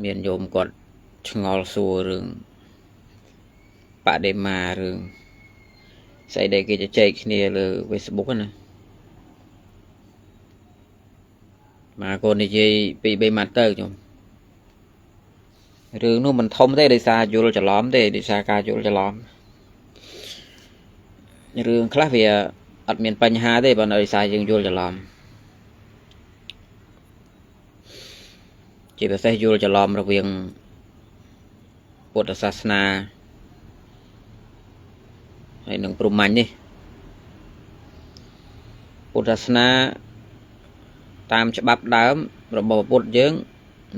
មានញោមគាត់ឆ្ងល់សួររឿងបដិមារឿងស្អីដែលគេជជែកគ្នាលើ Facebook ណាមកកូននិយាយពី3ម៉ាត់ទៅខ្ញុំរឿងនោះមិនធំទេដោយសារយល់ច្រឡំទេដោយសារការយល់ច្រឡំរឿងខ្លះវាអត់មានបញ្ហាទេបើដោយសារយើងយល់ច្រឡំជាពិសេសយល់ច្រឡំរវាងពុទ្ធសាសនាហើយនឹងព្រហ្មញ្ញនេះពុទ្ធសាសនាតាមច្បាប់ដើមរបស់ពុទ្ធយើង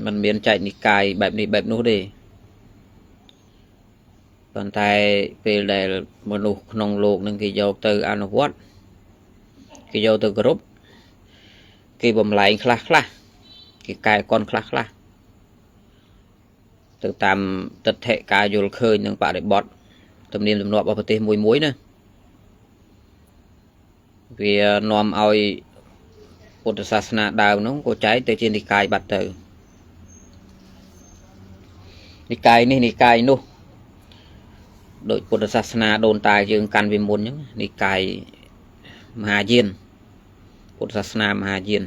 មិនមានចែកនិកាយបែបនេះបែបនោះទេប៉ុន្តែពេលដែលមនុស្សក្នុងលោកនឹងគេយកទៅអនុវត្តគេយកទៅគោរពគេបំលែងខ្លះខ្លះគេកែកុនខ្លះខ្លះទៅតាមទិដ្ឋិការយល់ឃើញនិងបរិបទទំនៀមទម្លាប់របស់ប្រទេសមួយមួយណាវានាំឲ្យពុទ្ធសាសនាដើមនោះក៏ចែកទៅជានិកាយបាត់ទៅនិកាយនេះនិកាយនោះដោយពុទ្ធសាសនាដូនតាយើងកាន់ពីមុនអញ្ចឹងនិកាយមហាយានពុទ្ធសាសនាមហាយាន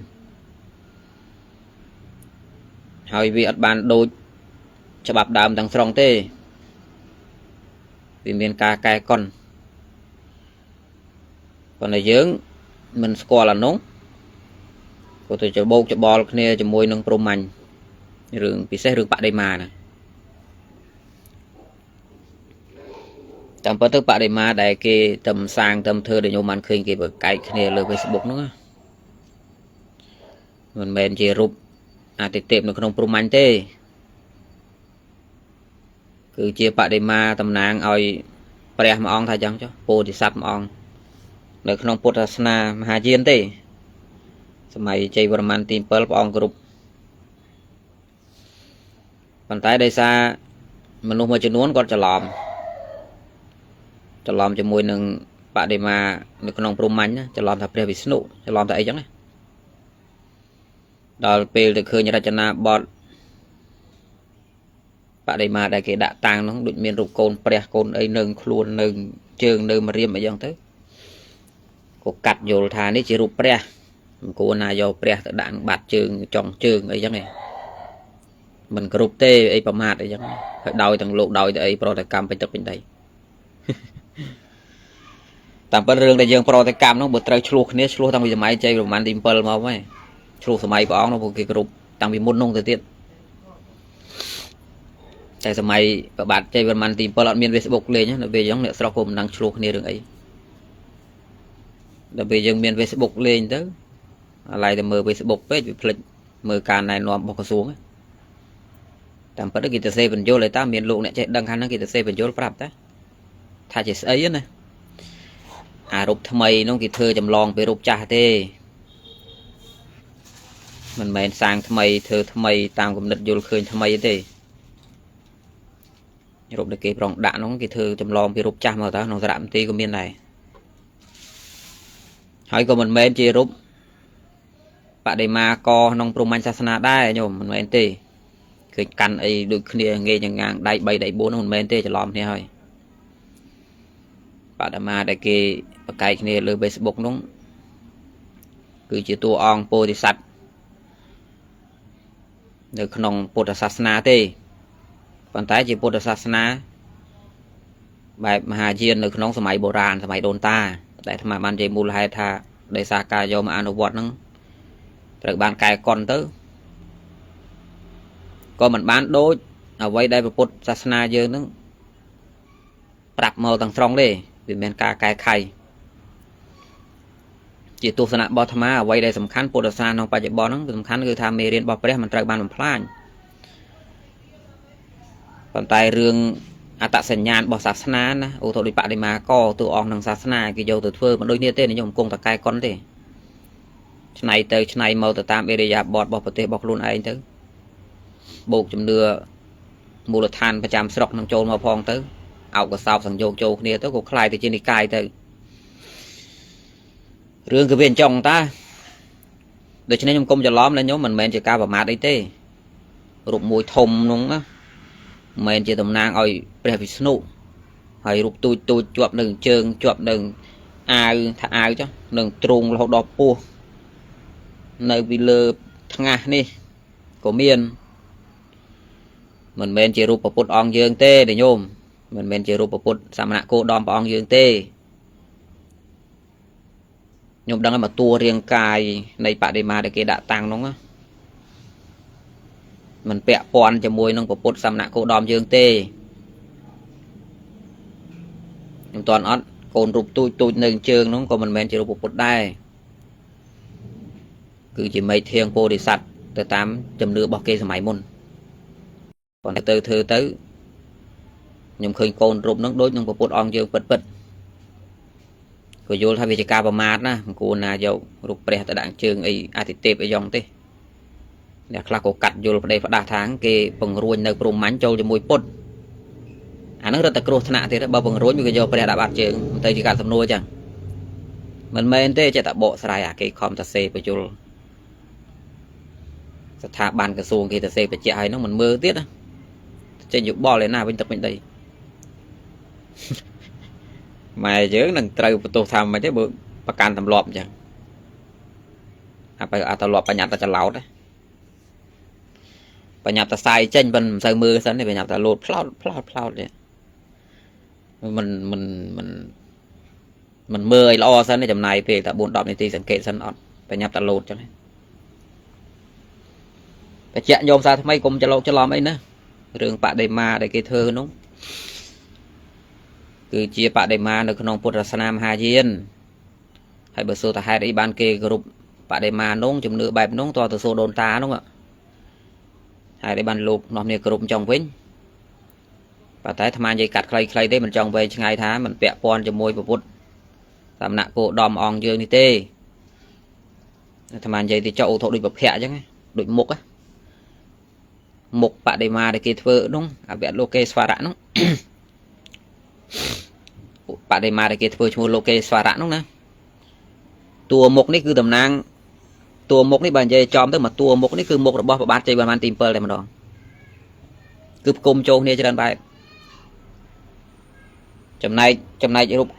ហើយវាអត់បានដូចច្បាប់ដើមទាំងស្រុងទេវាមានការកែកុនប៉ុន្តែយើងមិនស្គាល់អានោះក៏ទៅច្បោកច្បល់គ្នាជាមួយនឹងព្រហ្មញ្ញរឿងពិសេសរឿងបដិមាណាតាមពិតទៅបដិមាដែលគេតំសាងតំធ្វើដែលខ្ញុំបានឃើញគេប្រកែកគ្នាលើ Facebook ហ្នឹងមិនមែនជារូបអាទិទេពនៅក្នុងព្រហ្មញ្ញទេគឺជាបដិមាតំណាងឲ្យព្រះមួយអង្គថាចឹងចុះពោធិសត្វមួយអង្គនៅក្នុងពុទ្ធសាសនាមហាយានទេសម័យជ័យវរ្ម័នទី7ព្រះអង្គគ្រប់ប៉ុន្តែដោយសារមនុស្សមួយចំនួនគាត់ច្រឡំជាមួយនឹងបដិមានៅក្នុងព្រហ្មញ្ញច្រឡំថាព្រះវិស្ណុច្រឡំថាអីចឹងណាដល់ពេលទៅឃើញរចនាបថបដិមាដែលគេដាក់តាំងនោះដូចមានរូបកូនព្រះកូនអីនៅខ្លួននៅជើងនៅម្រាមអីចឹងទៅក៏កាត់យល់ថានេះជារូបព្រះមិនគួរណាយកព្រះទៅដាក់នឹងបាត់ជើងចុងជើងអីចឹងឯងមិនគ្រប់ទេអីប្រមាថអីចឹងហើយដោយទាំងលោកដោយទៅអីប្រតិកម្មពេញទឹកពេញដីតាមពិតរឿងដែលយើងប្រតិកម្មនោះបើត្រូវឆ្លោះគ្នាឆ្លោះតាំងពីសម័យជ័យវរ្ម័នទី7មកហើយឆ្លោះសម័យព្រះអង្គនោះពួកគេគ្រប់តាំងពីមុននោះទៅទៀតតែសម័យប្របាទជ័យវរ្ម័នទី7អត់មាន Facebook លេងណាពេលចឹងអ្នកស្រុកក៏មិនដឹងឆ្លោះគ្នារឿងអីដល់ពេលយើងមាន Facebook លេងទៅអាឡ័យតែមើល Facebook ពេកវាភ្លេចមើលការណែនាំរបស់ក្រសួងតាមពិតគេទៅសេបញ្យលឲ្យតាមានលោកអ្នកចេះដឹងខាងហ្នឹងគេទៅសេបញ្យលប្រាប់តាថាជាស្អីណាអារូបថ្មីនោះគេធ្វើចម្លងពីរូបចាស់ទេមិនមែនសាងថ្មីធ្វើថ្មីតាមគំនិតយល់ឃើញថ្មីទេរូបដែលគេប្រងដាក់នោះគេធ្វើចម្លងពីរូបចាស់មកតើក្នុងសារមន្ទីរក៏មានដែរហើយក៏មិនមែនជារូបបដិមាកក្នុងព្រហ្មញ្ញសាសនាដែរញោមមិនមែនទេឃើញកាន់អីដូចគ្នាងាយចងាងដៃ3ដៃ4នោះមិនមែនទេច្រឡំគ្នាហើយបដិមាដែលគេប្រកែកគ្នាលើ Facebook នោះគឺជាតួអង្គពោធិសត្វនៅក្នុងពុទ្ធសាសនាទេប៉ុន្តែជាពុទ្ធសាសនាបែបមហាយាននៅក្នុងសម័យបុរាណសម័យដូនតាដែលអាត្មាបាននិយាយមូលហេតុថាដោយសារការយកមកអនុវត្តហ្នឹងត្រូវបានកែកុនទៅក៏មិនបានដូចអ្វីដែលពុទ្ធសាសនាយើងហ្នឹងប្រាប់មកទាំងស្រុងទេវាមានការកែខៃជាទស្សនៈរបស់អាត្មាអ្វីដែលសំខាន់ពុទ្ធសាសនាក្នុងបច្ចុប្បន្នហ្នឹងសំខាន់គឺថាមេរៀនរបស់ព្រះមិនត្រូវបានបំផ្លាញប៉ុន្តែរឿងអត្តសញ្ញាណរបស់សាសនាណាឧទាហរណ៍ដូចបដិមាកតួអង្គក្នុងសាសនាគេយកទៅធ្វើមិនដូចគ្នាទេខ្ញុំគង់តែកែកុនទេឆ្នៃទៅឆ្នៃមកទៅតាមអេរិយាបថរបស់ប្រទេសរបស់ខ្លួនឯងទៅបូកជំនឿមូលដ្ឋានប្រចាំស្រុកនឹងចូលមកផងទៅអោកសោបសង្យោគចូលគ្នាទៅក៏คล้ายទៅជានិកាយទៅរឿងគឺវាអញ្ចឹងតាដូច្នេះខ្ញុំគុំច្រឡំណាខ្ញុំមិនមែនជាការប្រមាថអីទេ រូបមួយធំនោះណាមិនមែនជាតំណាងឲ្យព្រះវិស្ណុហើយរូបទូចទូចជាប់នឹងជើងជាប់នឹងអាវថាអាវចុះនឹងទ្រូងរហូតដល់ពោះនៅពីលើថ្ងាសនេះក៏មានមិនមែនជារូបពុទ្ធអង្គយើងទេញោមមិនមែនជារូបពុទ្ធសមណគោដមព្រះអង្គយើងទេខ្ញុំដឹងហើយមកតួរាងកាយនៃបដិមាដែលគេដាក់តាំងនោះណាមិនពាក់ព័ន្ធជាមួយនឹងពុទ្ធសមណគោដមយើងទេខ្ញុំតន់អត់កូនរូបទូចទូចនៅជើងនោះក៏មិនមែនជារូបពុទ្ធដែរគឺជាមេធៀងពោធិសត្វទៅតាមជំនឿរបស់គេសម័យមុនប៉ុន្តែទៅធ្វើទៅខ្ញុំឃើញកូនរូបនឹងដូចនឹងពុទ្ធអង្គយើងពិតពិតក៏យល់ថាវាជាការប្រមាថណាមិនគួរណាយករូបព្រះទៅដាក់ជើងអីអតិទេពអីយ៉ងទេអ្នកខ្លះក៏កាត់យល់ប្តីផ្ដាស់ថាងគេពង្រួញនៅព្រហ្មញ្ញចូលជាមួយពុទ្ធអានឹងរត់តែគ្រោះថ្នាក់ទៀតបើពង្រួញវាក៏យកព្រះដាក់បាត់ជើងទៅជាការសំណួរចឹងមិនមែនទេចេះតែបកស្រាយអាគេខំតសេបញ្យលស្ថាប័នក្រសួងគេតសេបញ្ជាក់ឲ្យនោះមិនមើលទៀតណាចេញយោបល់ឯណាវិញទឹកវិញដីម៉ែយើងនឹងត្រូវបន្ទោសថាមិនទេបើប្រកាន់ទម្លាប់អញ្ចឹងអាបើអាទម្លាប់បញ្ញត្តិតែចឡោតបញ្ញត្តិតែសាយចេញមិនសូវមើលសិនទេបញ្ញត្តិតែលោតផ្លោតផ្លោតផ្លោតទេមិនមិនមិនមិនមើលឲ្យល្អសិនទេចំណាយពេលតែ4 10នាទីសង្កេតសិនអត់បញ្ញត្តិតែលោតចឹងបញ្ជាក់ញោមសាថ្មីកុំច្រឡោកច្រឡំអីណារឿងបដិមាដែលគេធ្វើនោះគឺជាបដិមានៅក្នុងពុទ្ធសាសនាមហាយានហើយបើសួរថាហេតុអីបានគេគោរពបដិមានោះជំនឿបែបនោះតើទៅសួរដូនតានោះហេតុអីបានលោកនាំគ្នាគោរពចង់វិញប៉ុន្តែអាត្មានិយាយកាត់ខ្លីៗទេមិនចង់វែងឆ្ងាយថាមិនពាក់ព័ន្ធជាមួយពុទ្ធសមណគោដមអង្គយើងនេះទេអាត្មានិយាយទៅចុះឧទាហរណ៍ដូចប្រភៈអញ្ចឹងដូចមុខមុខបដិមាដែលគេធ្វើនោះអវៈលោកេស្វរៈនោះបដិមាដែលគេធ្វើឈ្មោះលោកេស្វរៈនោះណាតួមុខនេះគឺតំណាងតួមុខនេះបើនិយាយចំទៅមកតួមុខនេះគឺមុខរបស់ព្រះបាទជ័យវរ្ម័នទី7តែម្ដងគឺផ្គុំចូលគ្នាច្រើនបែបចំណែករូប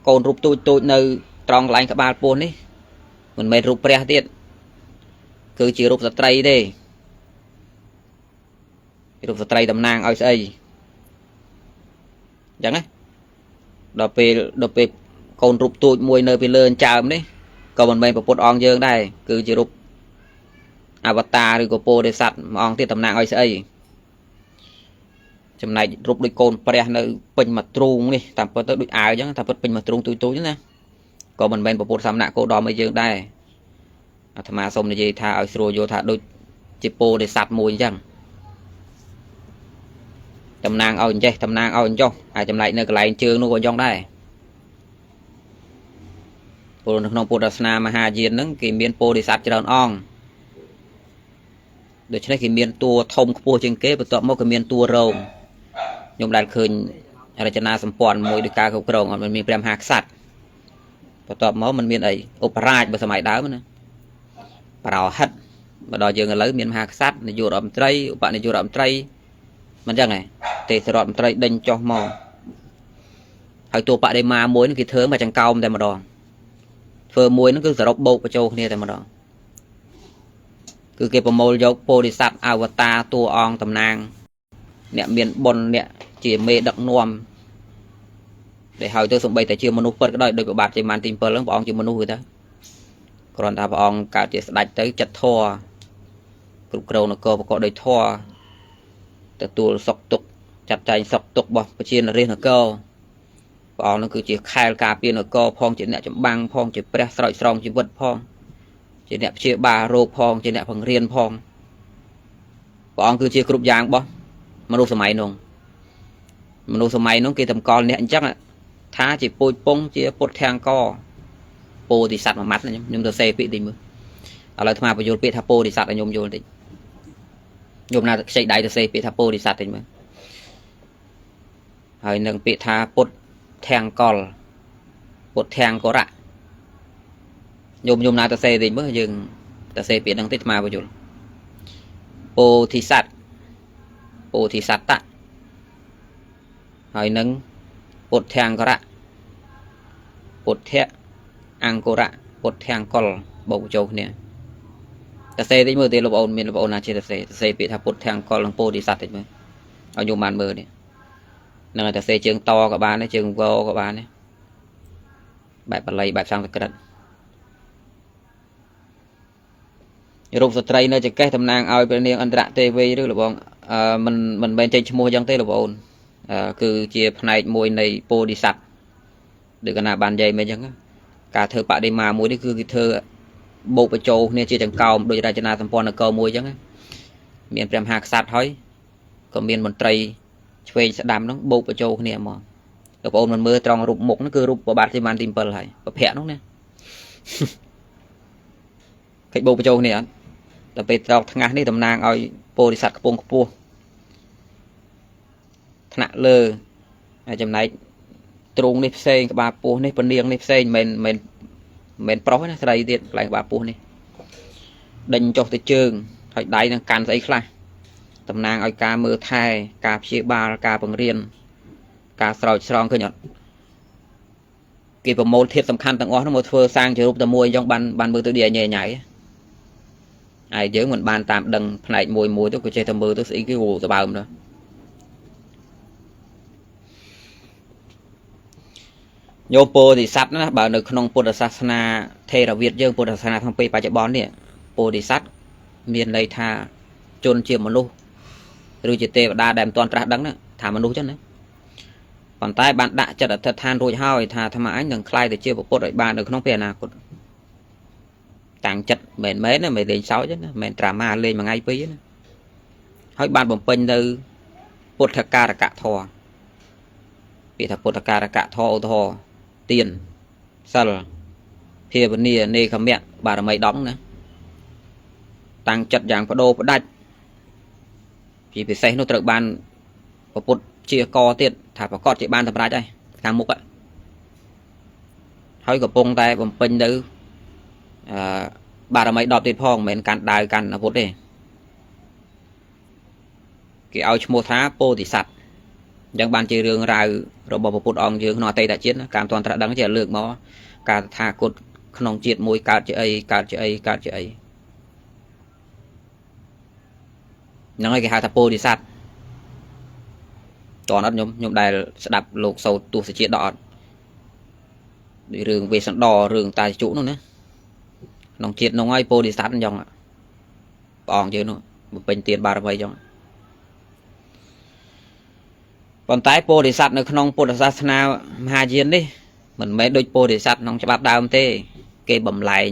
កូនរូបទូចទូចនៅត្រង់កន្លែងក្បាលពោះនេះមិនមែនរូបព្រះទៀតគឺជារូបស្ត្រីទេរូបស្ត្រីតំណាងឲ្យស្អីអញ្ចឹងណាដល់ពេលកូនរូបទូចមួយនៅពីលើចើមនេះក៏មិនមែនពុទ្ធអង្គយើងដែរគឺជារូបអវតារឬក៏ពោធិសត្វមួយអង្គទៀតតំណាងឲ្យស្អីចំណែករូបដូចកូនព្រះនៅពេញមួយទ្រូងនេះតាមពិតទៅដូចអាវអញ្ចឹងតាមពិតពេញមួយទ្រូងទូចទូចណាក៏មិនមែនពុទ្ធសមណគោដមឲ្យយើងដែរអាត្មាសូមនិយាយថាឲ្យស្រួលយល់ថាដូចជាពោធិសត្វមួយអញ្ចឹងតំណាងឲ្យអញ្ចេះតំណាងឲ្យអញ្ចោះហើយចំណែកនៅកន្លែងជើងនោះក៏អញ្ចឹងដែរព្រោះនៅក្នុងពុទ្ធសាសនាមហាយានហ្នឹងគេមានពោធិសត្វច្រើនអង្គដូច្នេះគេមានតួធំខ្ពស់ជាងគេបន្ទាប់មកគេមានតួរងខ្ញុំដែលឃើញរចនាសម្ព័ន្ធមួយដោយការគ្រប់គ្រងអត់មានព្រះមហាក្សត្របន្ទាប់មកมันមានអីឧបរាជបើសម័យដើមណាប្រោហិតមកដល់យើងឥឡូវមានមហាក្សត្រនាយករដ្ឋមន្ត្រីឧបនាយករដ្ឋមន្ត្រីមិនចឹងហ៎ទេសរដ្ឋមន្ត្រីដេញចុះមកហើយតួបដិមាមួយនឹងគេធ្វើមកចង្កោមតែម្ដងធ្វើមួយនឹងគឺសរុបបូកបញ្ចូលគ្នាតែម្ដងគឺគេប្រមូលយកពោធិសត្វអវតារតួអង្គតំណាងអ្នកមានបុណ្យអ្នកជាមេដឹកនាំដែលហើយទៅសំបីតែជាមនុស្សពិតក៏ដោយដោយព្រះបាទជ័យម៉ានទី7ហ្នឹងព្រះអង្គជាមនុស្សគឺទៅគ្រាន់តែព្រះអង្គកើតជាស្ដេចទៅចិត្តធម៌គ្រប់គ្រងនគរប្រកបដោយធម៌ទទួលសុខទុក្ខចាត់ចែងសុខទុក្ខរបស់ប្រជានរាជនគរព្រះអង្គនឹងគឺជាខែលការពារនគរផងជាអ្នកចម្បាំងផងជាព្រះស្រោចស្រង់ជីវិតផងជាអ្នកព្យាបាលរោគផងជាអ្នកបង្រៀនផងព្រះអង្គគឺជាគ្រប់យ៉ាងរបស់មនុស្សសម័យនោះមនុស្សសម័យនោះគេតម្កល់អ្នកអញ្ចឹងថាជាពូជពងជាពុទ្ធធាងកពោធិសត្វមួយម៉ាត់ខ្ញុំទៅសេពាក្យទីមើលឥឡូវអាត្មាបញ្យល់ពាក្យថាពោធិសត្វឲ្យខ្ញុំយល់តិចខ្ញុំណាខ្ចីដៃទៅសេពាក្យថាពោធិសត្វតិចមើលហើយនឹងពាក្យថាពុទ្ធធាងកលពុទ្ធធាងករៈខ្ញុំណាទៅសេតិចមើលយើងទៅសេពាក្យហ្នឹងតិចអាត្មាបញ្យល់ពោធិសត្វ ពោធិសត្វតហើយនឹងពុទ្ធាង្គរៈពុទ្ធៈអង្គរៈពុទ្ធាង្គលបូកចូលគ្នាតសេតិចមើលទេលោកប្អូនមានលោកប្អូនណាជាតសេតសេពាក្យថាពុទ្ធាង្គលនិងពោធិសត្វតិចមើលឲ្យញោមបានមើលនេះនឹងតសេជើងតក៏បានដែរជើងវក៏បានដែរបែបបាលីបែបសំស្ក្រឹតរូបស្ត្រីនៅចកេះតំណាងឲ្យព្រះនាងអន្តរទេវីឬលោកបងមិនមែនចេញឈ្មោះយ៉ាងទេលោកប្អូនគឺជាផ្នែកមួយនៃពោធិសត្វដូចកណាបាននិយាយមិនអញ្ចឹងការធ្វើបដិមាមួយនេះគឺគេធ្វើបូកបញ្ចូលគ្នាជាចង្កោមដោយរចនាសម្ព័ន្ធនគរមួយអញ្ចឹងមានព្រះមហាក្សត្រហើយក៏មានមន្ត្រីឆ្វេងស្ដាំហ្នឹងបូកបញ្ចូលគ្នាហ្មងលោកប្អូនមិនមើលត្រង់រូបមុខហ្នឹងគឺរូបព្រះបាទសីមាទី7ហើយប្រភពនោះណាគេបូកបញ្ចូលគ្នាអត់ដល់ពេលត្រកថ្ងាសនេះតំណាងឲ្យពោធិសត្វខ្ពង់ខ្ពស់ថ្នាក់លើហើយចំណែកទ្រូងនេះផ្សេងក្បាលពោះនេះពនាងនេះផ្សេងមិនមែនប្រុសណាស្រីទៀតកន្លែងក្បាលពោះនេះដេញចុះទៅជើងហើយដៃនឹងកាន់ស្អីខ្លះតំណាងឲ្យការមើលថែការព្យាបាលការបង្រៀនការស្រោចស្រង់ឃើញអត់គេប្រមូលធាតុសំខាន់ទាំងអស់នោះមកធ្វើសាងជារូបតែមួយអញ្ចឹងបានមើលទៅឌីញ៉ៃញ៉ៃហើយយើងមិនបានតាមដឹងផ្នែកមួយមួយទៅក៏ចេះតែមើលទៅស្អីគេសបើមទៅញោមពោធិសត្វណាបើនៅក្នុងពុទ្ធសាសនាថេរវាទយើងពុទ្ធសាសនាក្នុងពេលបច្ចុប្បន្ននេះពោធិសត្វមានន័យថាជនជាមនុស្សឬជាទេវតាដែលមិនទាន់ត្រាស់ដឹងណាថាមនុស្សចឹងណាប៉ុន្តែបានដាក់ចិត្តអធិដ្ឋានរួចហើយថាអាត្មាអញនឹងក្លាយទៅជាពុទ្ធឲ្យបាននៅក្នុងពេលអនាគតតាំងចិត្តមែនមែនណាមិនលេងសើចណាមិនត្រាម៉ាលេងមួយថ្ងៃពីរណាហើយបានបំពេញនៅពុទ្ធការកធម៌ពាក្យថាពុទ្ធការកធម៌ឧទាហរណ៍ទានសិលភាវនានេខមៈបារមី10ណាតាំងចិត្តយ៉ាងបដូរផ្ដាច់ជាពិសេសនោះត្រូវបានពុទ្ធជាកទៀតថាប្រកាសជាបានសម្រេចហើយខាងមុខហើយកំពុងតែបំពេញនៅបារមី10ទៀតផងមិនមែនកាន់ដាវកាន់អាវុធទេគេឲ្យឈ្មោះថាពោធិសត្វអញ្ចឹងបានជារឿងរ៉ាវរបស់ពុទ្ធអង្គយើងក្នុងអតីតជាតិការមិនទាន់ត្រាស់ដឹងជាលើកមកការថាគតក្នុងជាតិមួយកើតជាអីកើតជាអីកើតជាអីហ្នឹងហើយគេហៅថាពោធិសត្វតើអត់ខ្ញុំដែលស្ដាប់លោកសោតទស្សជាដកអត់ដូចរឿងវេស្សន្តររឿងតាជុនោះណាក្នុងជាតិនោះហើយពោធិសត្វអញ្ចឹងព្រះអង្គយើងនោះបំពេញទានបារមីអញ្ចឹងប៉ុន្តែពោធិសត្វនៅក្នុងពុទ្ធសាសនាមហាយាននេះមិនមែនដូចពោធិសត្វក្នុងច្បាប់ដើមទេគេបំលែង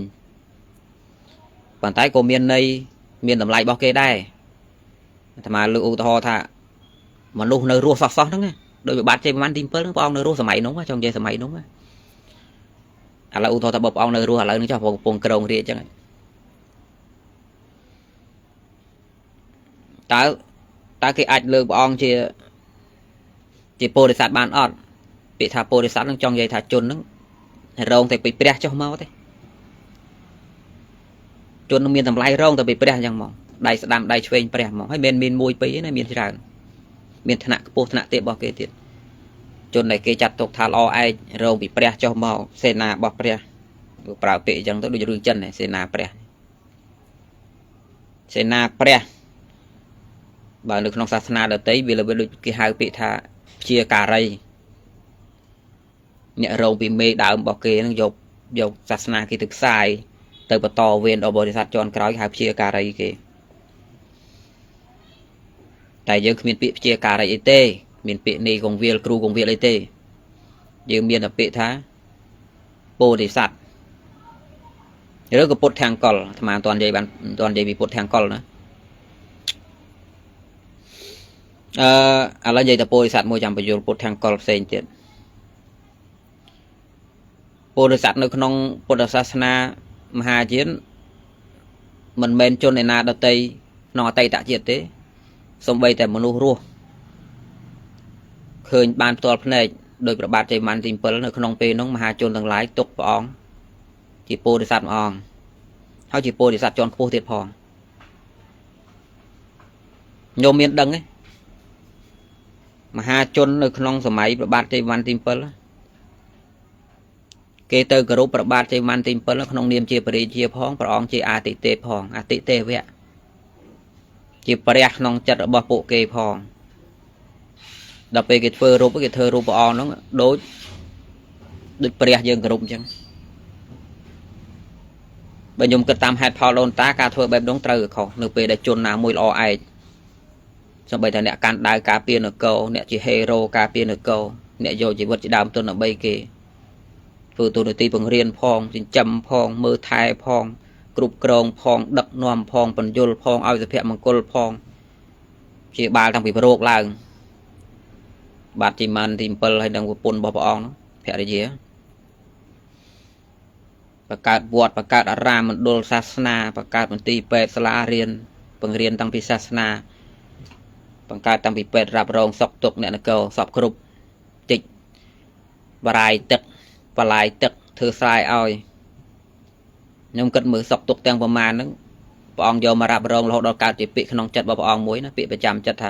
ប៉ុន្តែក៏មានន័យមានតម្លៃរបស់គេដែរអាត្មាលើកឧទាហរណ៍ថាមនុស្សនៅរស់សោះសោះហ្នឹងដោយវិបត្តិជ័យប្រហែលទី7ហ្នឹងព្រះអង្គនៅរស់សម័យនោះចង់និយាយសម័យនោះឥឡូវឧទាហរណ៍ថាបើព្រះអង្គនៅរស់ឥឡូវនេះចុះកំពុងក្រងរាជអញ្ចឹងតើគេអាចលើកព្រះអង្គជាពោធិសត្វបានអត់ពាក្យថាពោធិសត្វនឹងចង់និយាយថាជននឹងរងតែពីព្រះចុះមកទេជននឹងមានតម្លៃរងតែពីព្រះអញ្ចឹងហ្មងដៃស្ដាំដៃឆ្វេងព្រះហ្មងហើយមិនមានមួយពីរណាមានច្រើនមានថ្នាក់ខ្ពស់ថ្នាក់ទាបរបស់គេទៀតជនដែលគេចាត់ទុកថាល្អឯករងពីព្រះចុះមកសេនារបស់ព្រះប្រើពាក្យអញ្ចឹងទៅដូចរឿងចិនសេនាព្រះសេនាព្រះបើនៅក្នុងសាសនាដទៃវាដូចគេហៅពាក្យថាជាការីអ្នករងពីមេដើមរបស់គេនឹងយកសាសនាគេទៅផ្សាយទៅបន្តវេនដល់បរិស័ទជាន់ក្រោយហៅជាការីគេតែយើងគ្មានពាក្យជាការីអីទេមានពាក្យនេះកងវិលគ្រូកងវិលអីទេយើងមានតែពាក្យថាពោធិសត្វឬក៏ពុទ្ធធាង្គលអាត្មាមិនទាន់និយាយបានមិនទាន់និយាយពីពុទ្ធធាង្គលណាឥឡូវនិយាយតែពោធិសត្វមួយចាំបញ្យល់ពុទ្ធធាង្គលផ្សេងទៀតពោធិសត្វនៅក្នុងពុទ្ធសាសនាមហាយានមិនមែនជនឯណាដតីក្នុងអតីតជាតិទេសូម្បីតែមនុស្សរស់ឃើញបានផ្ទាល់ភ្នែកដោយព្រះបាទជ័យវរ្ម័នទី7នៅក្នុងពេលនោះមហាជនទាំងឡាយទុកព្រះអង្គជាពោធិសត្វមួយអង្គហើយជាពោធិសត្វជាន់ខ្ពស់ទៀតផងញោមមានដឹងទេ មហាជននៅក្នុងសម័យព្រះបាទជ័យវរ្ម័នទី7គេទៅគោរពព្រះបាទជ័យវរ្ម័នទី7ក្នុងនាមជាព្រះរាជាផងព្រះអង្គជាអាទិទេពផងអាទិទេវៈជាព្រះក្នុងចិត្តរបស់ពួកគេផងដល់ពេលគេធ្វើរូបគេធ្វើរូបព្រះអង្គហ្នឹងដូចព្រះយើងគោរពអញ្ចឹងបើខ្ញុំគិតតាមហេតុផលដូនតាការធ្វើបែបនោះត្រូវខុសនៅពេលដែលជនណាមួយល្អឯកសូម្បីតែអ្នកកាន់ដាវការពារនគរអ្នកជាហេរ៉ូការពារនគរអ្នកយកជីវិតជាដើមទុនដើម្បីគេធ្វើតួនាទីបង្រៀនផងចិញ្ចឹមផងមើលថែផងគ្រប់គ្រងផងដឹកនាំផងបញ្យលផងឲ្យសុភមង្គលផងជាបាលតាំងពីរោគឡើងបាទជីម៉ានទី7ហើយនឹងប្រពន្ធរបស់ព្រះអង្គភរិយាបង្កើតវត្តបង្កើតអារាមមណ្ឌលសាសនាបង្កើតមន្ទីរពេទ្យសាលារៀនបង្រៀនតាំងពីសាសនាបង្កើតតាំងពីពេទ្យរ៉ាប់រងសុខទុក្ខអ្នកនគរសពគ្រប់តិចបរាយទឹកបលាយទឹកធ្វើស្រែឲ្យខ្ញុំគិតមើលសុខទុក្ខទាំងប្រមាណហ្នឹងព្រះអង្គយកមករ៉ាប់រងរហូតដល់កើតជាពាក្យក្នុងចិត្តរបស់ព្រះអង្គមួយណាពាក្យប្រចាំចិត្តថា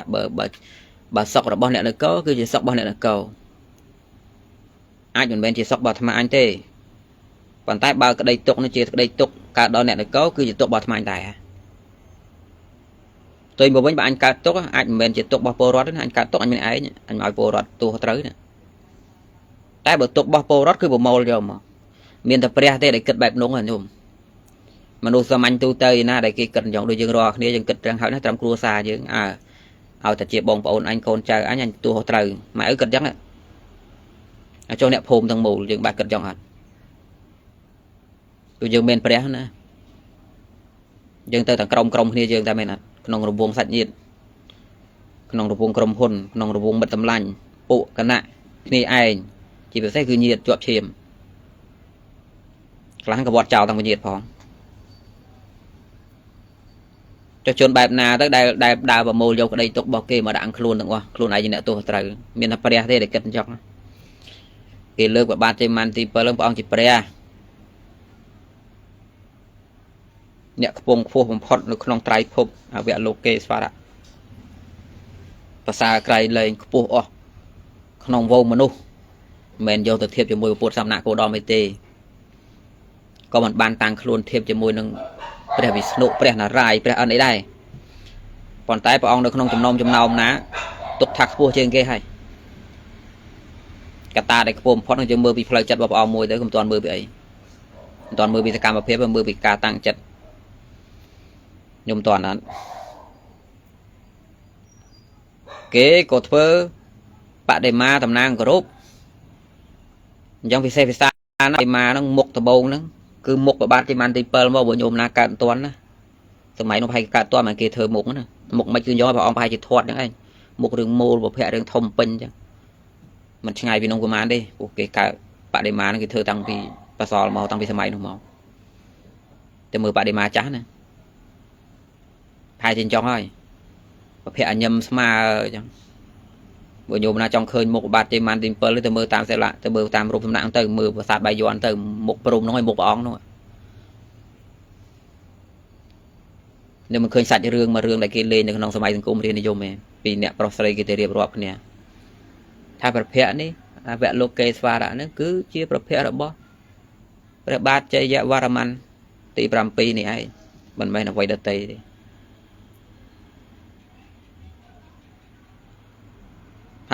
បើសុខរបស់អ្នកនគរគឺជាសុខរបស់អ្នកនគរអាចមិនមែនជាសុខរបស់អាត្មាអញទេប៉ុន្តែបើក្តីទុក្ខនេះជាក្តីទុក្ខកើតដល់អ្នកនគរគឺជាទុក្ខរបស់អាត្មាអញដែរផ្ទុយមកវិញបើអញកើតទុក្ខអាចមិនមែនជាទុក្ខរបស់ពលរដ្ឋទេណាអញកើតទុក្ខអញមានឯងអញឲ្យពលរដ្ឋទោះត្រូវណាតែបើទុក្ខរបស់ពលរដ្ឋគឺប្រមូលយកមកមានតែព្រះទេដែលគិតបែបនោះហ្នឹងញោមមនុស្សសាមញ្ញទូទៅណាដែលគេគិតអញ្ចឹងដូចយើងរាល់គ្នាយើងគិតត្រឹមហើយណាត្រឹមគ្រួសារយើងអើឲ្យតែជាបងប្អូនអញកូនចៅអញអញទោះត្រូវម៉ែឪគិតអញ្ចឹងអាចចុះអ្នកភូមិទាំងមូលយើងបាក់គិតអញ្ចឹងអត់គឺយើងមានព្រះណាយើងទៅតែក្រុមគ្នាយើងតែមែនអត់ក្នុងរង្វង់សាច់ញាតិក្នុងរង្វង់ក្រុមហ៊ុនក្នុងរង្វង់មិត្តសម្លាញ់ពួកគណៈគ្នាឯងជាពិសេសគឺញាតិជាប់ឈាមខ្លះក៏វត្តចោលតាំងពីញាតិផងចុះជនបែបណាទៅដែលដើរប្រមូលយកក្តីទុករបស់គេមកដាក់ខ្លួនទាំងអស់ខ្លួនឯងជាអ្នកទោសត្រូវមានតែព្រះទេដែលគិតអញ្ចឹងគេលើកព្រះបាទជ័យវរ្ម័នទី7ព្រះអង្គជាព្រះអ្នកខ្ពង់ខ្ពស់បំផុតនៅក្នុងត្រៃភពអវលោកេស្វរៈភាសាក្រៃលែងខ្ពស់អស់ក្នុងវងមនុស្សមិនមែនយកទៅធៀបជាមួយពុទ្ធសមណគោតមអីទេក៏មិនបានតាំងខ្លួនធៀបជាមួយនឹងព្រះវិស្ណុព្រះនរាយណ៍ព្រះអិនអីដែរប៉ុន្តែព្រះអង្គនៅក្នុងចំណោមណាទុកថាខ្ពស់ជាងគេហើយកត្តាដែលខ្ពស់បំផុតនឹងយើងមើលពីផ្លូវចិត្តរបស់ព្រះអង្គមួយទៅកុំទាន់មើលពីអីមិនទាន់មើលពីសកម្មភាពមើលពីការតាំងចិត្តខ្ញុំទាន់អត់គេក៏ធ្វើបដិមាតំណាងគោរពអញ្ចឹងពិសេសពិសាបដិមាហ្នឹងមុខដបងហ្នឹងគឺមុខព្រះបាទជ័យវរ្ម័នទី7មកបើញោមណាកើតមិនទាន់ណាសម័យនោះប្រហែលកើតទាន់មិនគេធ្វើមុខណាមុខមិនគឺយកព្រះអង្គប្រហែលជាធាត់ហ្នឹងឯងមុខរឿងមូលប្រភពរឿងធំពេញអញ្ចឹងមិនឆ្ងាយពីនោះប្រហែលទេពួកគេកើតបដិមាហ្នឹងគេធ្វើតាំងពីបសល់មកតាំងពីសម័យនោះមកតែមើលបដិមាចាស់ណាប្រហែលជាអញ្ចឹងហើយប្រភពអញឹមស្មើអញ្ចឹងបើញោមណាចង់ឃើញមុខបាទជ័យវរ្ម័នទី7ទៅមើលតាមសិលាទៅមើលតាមរូបសំណាក់ទៅមើលប្រាសាទបាយ័នទៅមុខព្រំនោះហើយមុខព្រះអង្គនោះខ្ញុំមិនឃើញសាច់រឿងមួយរឿងដែលគេលេងនៅក្នុងសម័យសង្គមរាជនិយមទេពីអ្នកប្រុសស្រីគេទៅរៀបរាប់គ្នាថាប្រភពនេះអវលោកេស្វរៈនេះគឺជាប្រភពរបស់ព្រះបាទជ័យវរ្ម័នទី7នេះឯងមិនមែនអ្វីដទៃទេ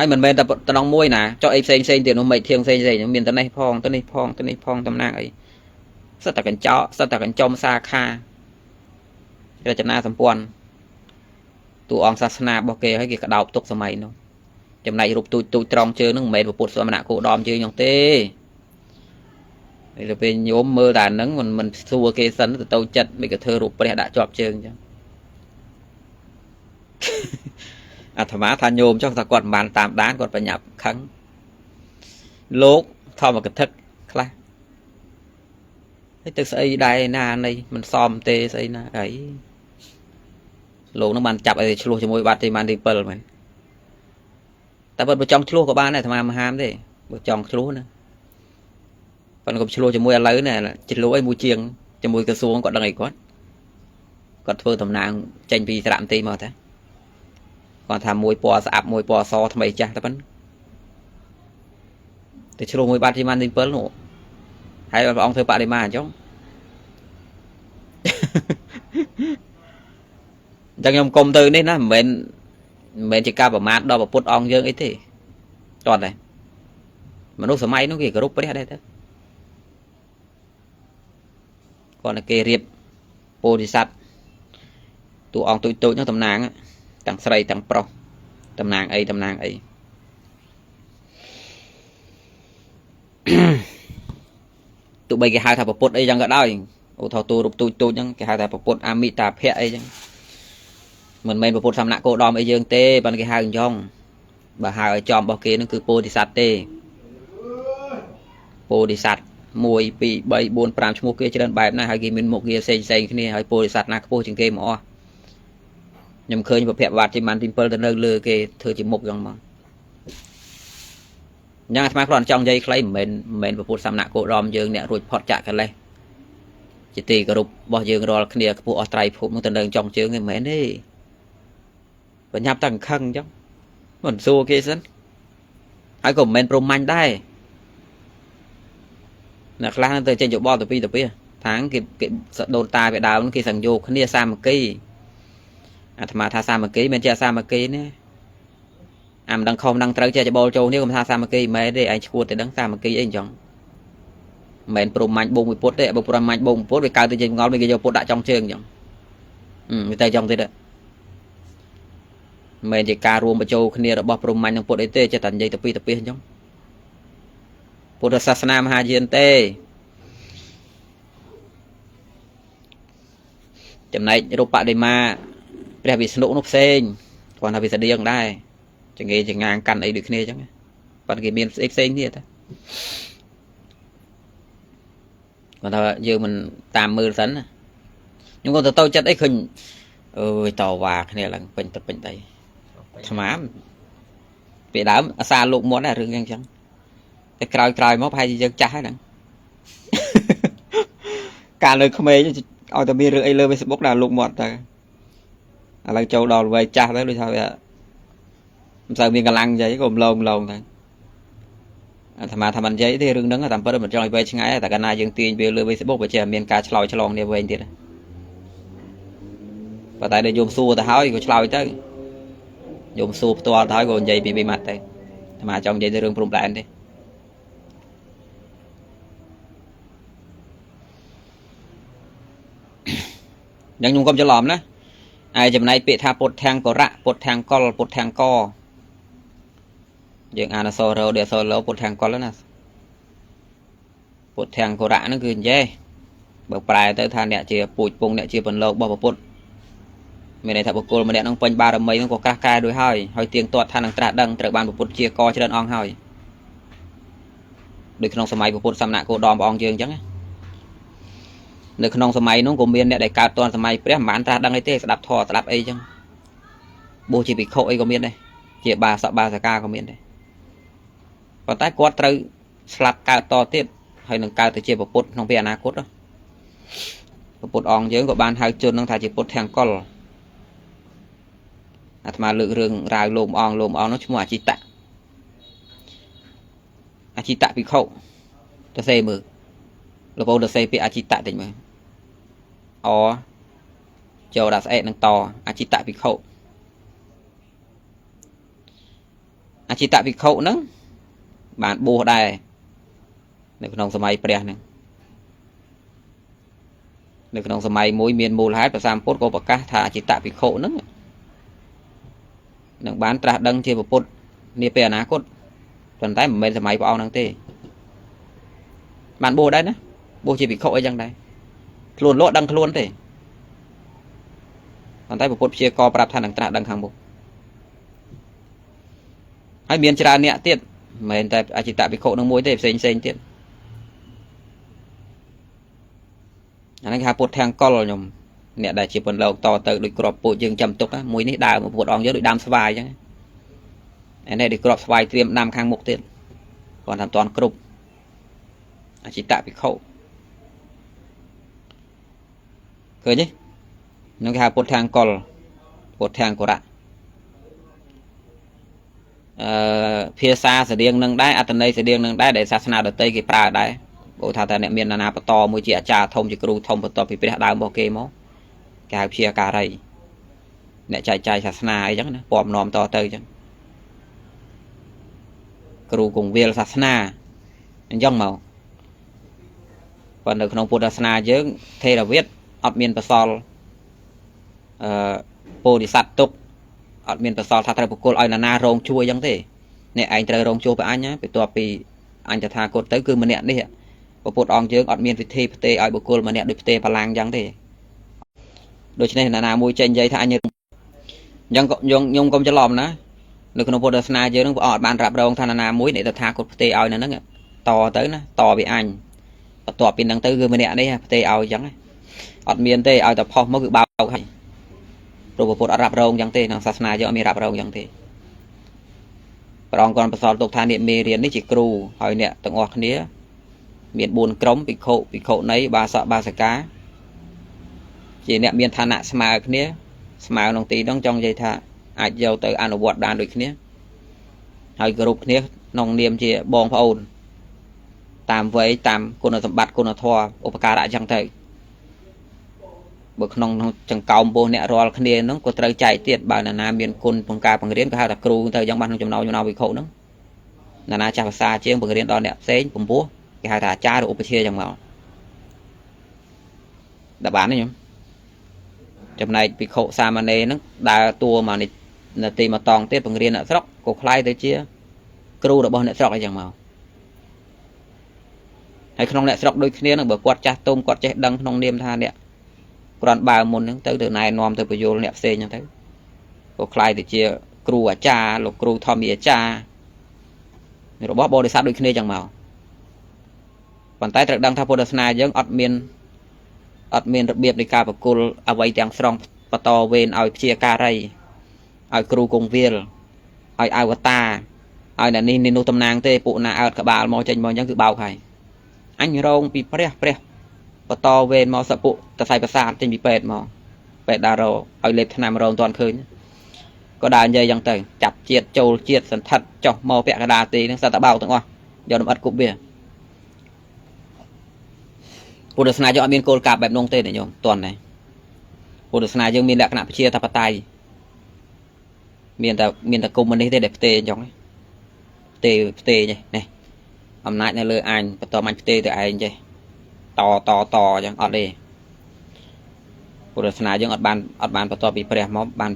ហើយមិនមែនតែតំណងមួយណាចុះអីផ្សេងទៀតនោះមិនធៀងផ្សេងមានតនេះផងតនេះផងតនេះផងតំណាងអីសិតតែកញ្ចក់សិតតែកញ្ចុំសាខារចនាសម្ព័ន្ធតួអង្គសាសនារបស់គេហើយគេក្តោបទុកសម័យនោះចំណែករូបទូចទូចត្រង់ជើងហ្នឹងមិនមែនពុទ្ធសមណគោដមជើងហ្នឹងទេហើយពេលញោមមើលតែហ្នឹងមិនសួរគេសិនទៅចិត្តមិនក៏ធ្វើរូបព្រះដាក់ជាប់ជើងអញ្ចឹងអាត្មាថាញោមចុះថាគាត់មិនបានតាមដានគាត់បញ្ញាប់ខឹងលោកធម្មកថាខ្លះហើយទៅស្អីដែរណានៃមិនសមទេស្អីណាអីលោកនឹងបានចាប់ឲ្យឆ្លោះជាមួយបាទទីបានទី7មែនតែបើចង់ឆ្លោះក៏បានដែរអាត្មាមិនហាមទេបើចង់ឆ្លោះណាប៉ុន្តែកុំឆ្លោះជាមួយឥឡូវណាឆ្លោះអីមួយជាងជាមួយក្រសួងគាត់ដឹងអីគាត់ធ្វើតំណាងចេញពីសារមន្ទីរមកតា គាត់ថាមួយពណ៌ស្អាប់មួយពណ៌សថ្មីចាស់តែប៉ុណ្ណទៅឆ្លោះមួយបាត់ជាម៉ានទី7នោះហើយព្រះអង្គធ្វើបដិមាអញ្ចឹងអញ្ចឹងខ្ញុំគុំទៅនេះណាមិនមែនជាការប្រមាថដល់ពុទ្ធអង្គយើងអីទេតោះតែមនុស្សសម័យនោះគេគោរពព្រះដែរទៅគាត់តែគេរៀបពោធិសត្វតួអង្គទូចទូចនោះតំណាងទាំងស្រីទាំងប្រុសតំណាងអីតំណាងអីទោះបីគេហៅថាពុទ្ធអីចឹងក៏ដោយឧទាហរណ៍តួរូបទូចទូចហ្នឹងគេហៅថាពុទ្ធអមិតាភៈអីចឹងមិនមែនពុទ្ធសមណៈគោដមអីយើងទេប៉ុន្តែគេហៅអញ្ចឹងបើហៅឲ្យចំរបស់គេហ្នឹងគឺពោធិសត្វទេពោធិសត្វ1 2 3 4 5ឈ្មោះគេច្រើនបែបណាស់ហើយគេមានមុខងារផ្សេងផ្សេងគ្នាហើយពោធិសត្វណាខ្ពស់ជាងគេមកអស់ខ្ញុំឃើញពភៈបាទជាម៉ានទី7ទៅនៅលើគេធ្វើជាមុខចឹងមកអញ្ចឹងអាត្មាគ្រាន់ចង់និយាយខ្លីមិនមែនពុទ្ធសមណៈគោដមយើងអ្នករួចផុតចាក់កិលេសជាទីគោរពរបស់យើងរាល់គ្នាខ្ពស់អស់ត្រៃភពនោះទៅនៅចុងជើងទេមិនមែនទេបញ្ញាប់តែខឹងអញ្ចឹងមិនសួរគេសិនហើយក៏មិនមែនព្រមមាញ់ដែរអ្នកខ្លះទៅចេញយោបល់ទៅពីទៅពីថាងគេដូនតាពីដើមគេសង្យោគ្នាសាមគ្គីអាត្មាថាសាមគ្គីមិនជាសាមគ្គីនេះអាមិនដឹងខុសមិនដឹងត្រូវចេះច្បល់ចូលនេះកុំថាសាមគ្គីមែនទេឯងឈួតតែដឹងសាមគ្គីអីអញ្ចឹងមិនមែនព្រមមាញ់បូមមួយពុតទេបើព្រមមាញ់បូមពុតវាកើតទៅជាងល់វាគេយកពុតដាក់ចុងជើងអញ្ចឹងវាទៅចុងទៀតមិនមែនជាការរួមបញ្ចូលគ្នារបស់ព្រមមាញ់និងពុតអីទេចេះតែនិយាយទៅពីទៅពីអញ្ចឹងពុទ្ធសាសនាមហាយានទេចំណែករូបបដិមាព្រះវិស្ណុនោះផ្សេងគាត់ថាវាស្តៀងដែរចង្អេចងាងកាន់អីដូចគ្នាអញ្ចឹងប៉ុន្តែគេមានស្អីផ្សេងគ្នាតាគាត់ថាយើងមិនតាមមើលសិនណាខ្ញុំក៏ទៅចិត្តអីឃើញអើយតវ៉ាគ្នាឡើងពេញទឹកពេញដីអាត្មាពីដើមអាសាលោកមាត់ដែររឿងអញ្ចឹងតែក្រោយមកប្រហែលជាយើងចាស់ហើយហ្នឹងកាលនៅក្មេងឲ្យតែមានរឿងអីលើ Facebook ដល់លោកមាត់ទៅឥឡូវចូលដល់វ័យចាស់ទៅដូចថាវាមិនសូវមានកម្លាំងនិយាយក៏ម្លងទៅអាត្មាថាមិននិយាយទេរឿងហ្នឹងតាមពិតមិនចង់ឲ្យវែងឆ្ងាយតែកាលណាយើងទាញវាលើ Facebook វាចេះមានការឆ្លើយឆ្លងគ្នាវែងទៀតប៉ុន្តែដល់យមសួរទៅហើយក៏ឆ្លើយទៅយមសួរផ្ទាល់ទៅហើយក៏និយាយពីម៉ាត់ទៅអាត្មាចង់និយាយទៅរឿងព្រំដែនទេអញ្ចឹងខ្ញុំកុំច្រឡំណាឯចំណែកពាក្យថាពុទ្ធាំងករៈពុទ្ធាំងកុលពុទ្ធាំងកយើងអានអក្សររដូចអក្សរលោពុទ្ធាំងកុលណាពុទ្ធាំងករៈហ្នឹងគឺអញ្ចេះបើប្រែទៅថាអ្នកជាពូជពងអ្នកជាពន្លករបស់ពុទ្ធមានន័យថាបុគ្គលម្នាក់ហ្នឹងពេញបារមីហ្នឹងក៏ក្រាស់កែដូចហើយហើយទៀងទាត់ថានឹងត្រាស់ដឹងត្រូវបានពុទ្ធជាកច្រើនអង្គហើយដូចក្នុងសម័យពុទ្ធសមណៈគោដមព្រះអង្គយើងអញ្ចឹងនៅក្នុងសម័យនោះក៏មានអ្នកដែលកើតទាន់សម័យព្រះមិនបានត្រាស់ដឹងអីទេស្ដាប់ធម៌ស្ដាប់អីចឹងបួសជាភិក្ខុអីក៏មានដែរជាបាសកបាសិកាក៏មានដែរប៉ុន្តែគាត់ត្រូវស្លាប់កើតតទៀតហើយនឹងកើតទៅជាពុទ្ធក្នុងពេលអនាគតពុទ្ធអង្គយើងក៏បានហៅជននឹងថាជាពុទ្ធធាំងកុលអាត្មាលើករឿងរ៉ាវលោមអង្គនោះឈ្មោះអចិតៈអចិតៈភិក្ខុទៅសេមើលលោកប្អូនទៅសេពាក្យអចិតៈតិចមើលអចូលដាក់ស្អែកនឹងតអចិតៈភិក្ខុអចិតៈភិក្ខុហ្នឹងបានបួសដែរនៅក្នុងសម័យព្រះហ្នឹងនៅក្នុងសម័យមួយមានមូលហេតុព្រះសម្ពុទ្ធក៏ប្រកាសថាអចិតៈភិក្ខុហ្នឹងនឹងបានត្រាស់ដឹងជាពុទ្ធនាពេលអនាគតប៉ុន្តែមិនមែនសម័យព្រះអង្គហ្នឹងទេបានបួសដែរណាបួសជាភិក្ខុអីចឹងដែរខ្លួនលោកដឹងខ្លួនទេប៉ុន្តែពុទ្ធព្យាករប្រាប់ថានឹងត្រាស់ដឹងខាងមុខហើយមានច្រើនអ្នកទៀតមិនមែនតែអចិតភិក្ខុនឹងមួយទេផ្សេងផ្សេងទៀតអានេះគេហៅពុទ្ធធាំងកុលខ្ញុំអ្នកដែលជាពន្លកតទៅដូចក្របពូជយើងចាំទុកមួយនេះដើមពុទ្ធអង្គយើងដូចដើមស្វាយចឹងអានេះដូចក្របស្វាយត្រៀមដាំខាងមុខទៀតគាត់ថាមិនតាន់គ្រប់អចិតភិក្ខុឃើញទេនឹងគេហៅពុទ្ធាំងកុលពុទ្ធាំងកុរៈ អឺភាសាស្តៀងនឹងដែរអត្តន័យស្តៀងនឹងដែរដែលសាសនាដទៃគេប្រើដែរបើថាតែអ្នកមានណាបន្តមួយជាអាចារ្យធំជាគ្រូធំបន្ទាប់ពីព្រះដើមរបស់គេមកគេហៅព្យាការីអ្នកចែកចាយសាសនាអីចឹងណាពំនាំតទៅចឹងគ្រូគង្វាលសាសនាអញ្ចឹងមកប៉ុន្តែនៅក្នុងពុទ្ធសាសនាយើងថេរវាទអត់មានប្រសល់អឺពោធិសត្វទុកអត់មានប្រសល់ថាត្រូវប្រគល់ឲ្យណានារងជួយអញ្ចឹងទេអ្នកឯងត្រូវរងជួបអញណាបន្ទាប់ពីអញតថាគតទៅគឺម្នាក់នេះពុទ្ធអង្គយើងអត់មានវិធីផ្ទេឲ្យបុគ្គលម្នាក់ដូចផ្ទេបលាំងអញ្ចឹងទេដូច្នេះណានាមួយចេញនិយាយថាអញអញ្ចឹងខ្ញុំកុំច្រឡំណានៅក្នុងពុទ្ធសាសនាយើងនឹងព្រះអង្គអត់បានរ៉ាប់រងថាណានាមួយអ្នកតថាគតផ្ទេឲ្យនៅហ្នឹងតទៅណាតពីអញបន្ទាប់ពីហ្នឹងទៅគឺម្នាក់នេះផ្ទេឲ្យអញ្ចឹងអត់មានទេឲ្យតែផុសមកគឺបោកហើយព្រោះពុទ្ធអត់រ៉ាប់រងអញ្ចឹងទេក្នុងសាសនាយើងអត់មានរ៉ាប់រងអញ្ចឹងទេព្រះអង្គគាត់ប្រសល់ទុកថាអ្នកមេរៀននេះជាគ្រូហើយអ្នកទាំងអស់គ្នាមាន4ក្រុមភិក្ខុភិក្ខុនីបាសកបាសិកាជាអ្នកមានឋានៈស្មើគ្នាស្មើក្នុងទីនោះចង់និយាយថាអាចយកទៅអនុវត្តបានដូចគ្នាហើយគោរពគ្នាក្នុងនាមជាបងប្អូនតាមវ័យតាមគុណសម្បត្តិគុណធម៌ឧបការៈអញ្ចឹងទៅបើក្នុងចង្កោមពោះអ្នករាល់គ្នាហ្នឹងក៏ត្រូវចែកទៀតបើណានាមានគុណក្នុងការបង្រៀនក៏ហៅថាគ្រូទៅអញ្ចឹងបានក្នុងចំណោមវិខុហ្នឹងណានាចាស់ភាសាជាងបង្រៀនដល់អ្នកផ្សេងពំពោះគេហៅថាអាចារ្យឬឧបជាអញ្ចឹងមកដល់បានទេខ្ញុំចំណែកភិក្ខុសាមណេរហ្នឹងដើរតួមកនេះនាទីមកតង់ទៀតបង្រៀនអ្នកស្រុកក៏คล้ายទៅជាគ្រូរបស់អ្នកស្រុកអីចឹងមកហើយក្នុងអ្នកស្រុកដូចគ្នានឹងបើគាត់ចាស់ទុំគាត់ចេះដឹងក្នុងនាមថាអ្នកគ្រាន់បើមុនហ្នឹងទៅណែនាំទៅបញ្យលអ្នកផ្សេងហ្នឹងទៅក៏คล้ายទៅជាគ្រូអាចារ្យលោកគ្រូធម្មាអាចារ្យរបស់បរិស័ទដូចគ្នាចឹងមកប៉ុន្តែត្រូវដឹងថាពុទ្ធសាសនាយើងអត់មានរបៀបនៃការប្រគល់អ្វីទាំងស្រុងបន្តវេនឲ្យព្យាការីឲ្យគ្រូគង្វាលឲ្យអវតារឲ្យអ្នកនេះនេះនោះតំណាងទេពួកណាអើតក្បាលមកចេញមកអញ្ចឹងគឺបោកហើយអញរងពីព្រះព្រះបន្តវេនមកសពុតសៃប្រសាទចេញពីពេទ្យមកពេទ្យដារោឲ្យលេបថ្នាំរងតាន់ឃើញក៏ដើរនិយាយអញ្ចឹងទៅចាប់ជាតិចូលជាតិសន្ធិដ្ឋចុះមកពាក់កណ្ដាលទីហ្នឹងសត្វតបោកទាំងអស់យកលំអិតគប់វាពុទ្ធសាសនាយើងអត់មានគោលការណ៍បែបនោះទេញោមតន់ដែរពុទ្ធសាសនាយើងមានលក្ខណៈប្រជាធិបតេយ្យមានតែគុំនេះទេដែលផ្ទេអញ្ចឹងផ្ទេនេះអំណាចនៅលើអញបន្តអញផ្ទេទៅឯងចេះតតតអញ្ចឹងអត់ទេពុទ្ធសាសនាយើងអត់បានបន្តពីព្រះមកបាន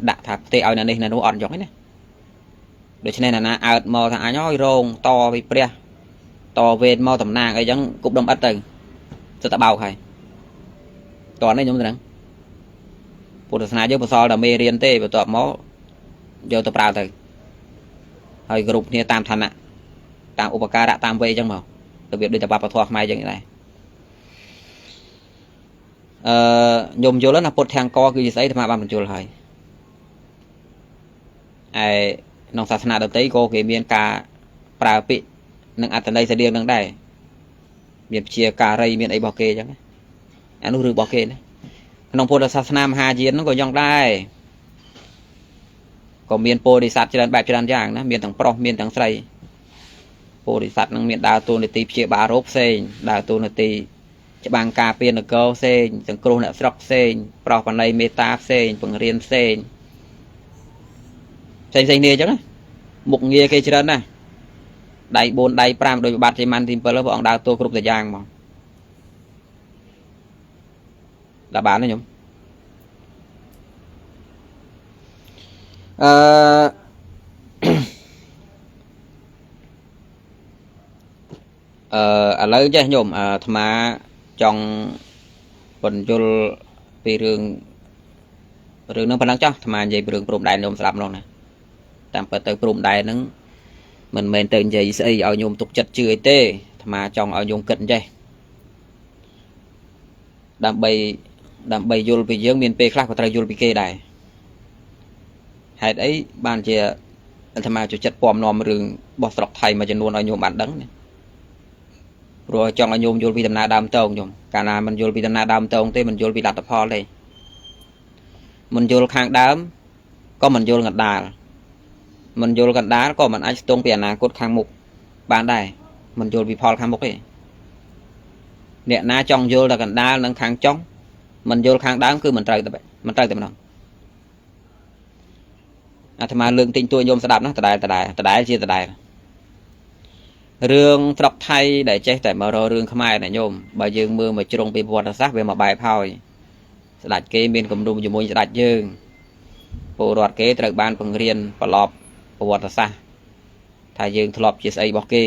ដាក់ថាផ្ទេឲ្យនៅនេះនៅនោះអត់អញ្ចឹងទេណាដូច្នេះណាអើតមកថាអញអើយរងតពីព្រះតវេនមកតំណាងអីចឹងគប់ដុំអិតទៅសិតតបោកហើយតនេះខ្ញុំទៅហ្នឹងពុទ្ធសាសនាយើងបន្សល់តែមេរៀនទេបន្ទាប់មកយកទៅប្រើទៅហើយគ្រប់គ្នាតាមឋានៈតាមឧបការៈតាមវ័យអញ្ចឹងមករបៀបដូចតបពធខ្មែរអញ្ចឹងដែរអឺខ្ញុំយល់ណាពុទ្ធធាំងកគឺជាស្អីអាត្មាបានបញ្យល់ហើយឯក្នុងសាសនាដទៃក៏គេមានការប្រើពាក្យនិងអត្ថន័យស្តៀងនឹងដែរមានព្យាការីមានអីរបស់គេអញ្ចឹងអានោះរឿងរបស់គេណាក្នុងពុទ្ធសាសនាមហាយានហ្នឹងក៏យ៉ាងដែរក៏មានពោធិសត្វច្រើនបែបច្រើនយ៉ាងណាមានទាំងប្រុសមានទាំងស្រីពោធិសត្វនឹងមានដើរតួនាទីព្យាបាលរោគផ្សេងដើរតួនាទីច្បាំងការពារនគរផ្សេងសង្គ្រោះអ្នកស្រុកផ្សេងប្រោះបណៃមេត្តាផ្សេងបង្រៀនផ្សេងផ្សេងផ្សេងគ្នាអញ្ចឹងណាមុខងារគេច្រើនណាស់ដៃ4ដៃ5ដោយបាត់ជ័យម៉ាន់ទី7ព្រះអង្គដើរតួគ្រប់តែយ៉ាងមកដល់បានទេខ្ញុំអឺ ឥឡូវចេះញោមអាត្មាចង់បញ្យល់ពីរឿងហ្នឹងប៉ុណ្ណឹងចុះអាត្មានិយាយពីរឿងព្រំដែនញោមស្ដាប់ម្ដងណាតាមពិតទៅព្រំដែនហ្នឹងមិនមែនទៅនិយាយស្អីឲ្យញោមទុកចិត្តជឿអីទេអាត្មាចង់ឲ្យញោមគិតអញ្ចេះដើម្បីយល់ពីយើងមានពេលខ្លះក៏ត្រូវយល់ពីគេដែរហេតុអីបានជាអាត្មាចូលចិត្តពំនាំរឿងរបស់ស្រុកថៃមួយចំនួនឲ្យញោមបានដឹងណាព្រោះចង់ឲ្យញោមយល់ពីដំណើរដើមតងញោមកាលណាមិនយល់ពីដំណើរដើមតងទេមិនយល់ពីលទ្ធផលទេមិនយល់ខាងដើមក៏មិនយល់កណ្ដាល មិនយល់កណ្ដាលក៏មិនអាចស្ទង់ពីអនាគតខាងមុខបានដែរមិនយល់ពីផលខាងមុខទេអ្នកណាចង់យល់តែកណ្ដាលនិងខាងចុងមិនយល់ខាងដើមគឺមិនត្រូវតែមិនត្រូវតែម្ដងអាត្មាលើកទិញទួញោមស្ដាប់ណាដដែលដដែលដដែលជាដដែលរឿងស្រុកថៃដែលចេះតែមករករឿងខ្មែរណាញោមបើយើងមើលមកជ្រុងពីប្រវត្តិសាស្ត្រវាមកបែបហើយស្ដេចគេមានគំនុំជាមួយស្ដេចយើងពលរដ្ឋគេត្រូវបានបង្រៀនប្រឡប់ប្រវត្តិសាស្ត្រថាយើងធ្លាប់ជាស្អីរបស់គេ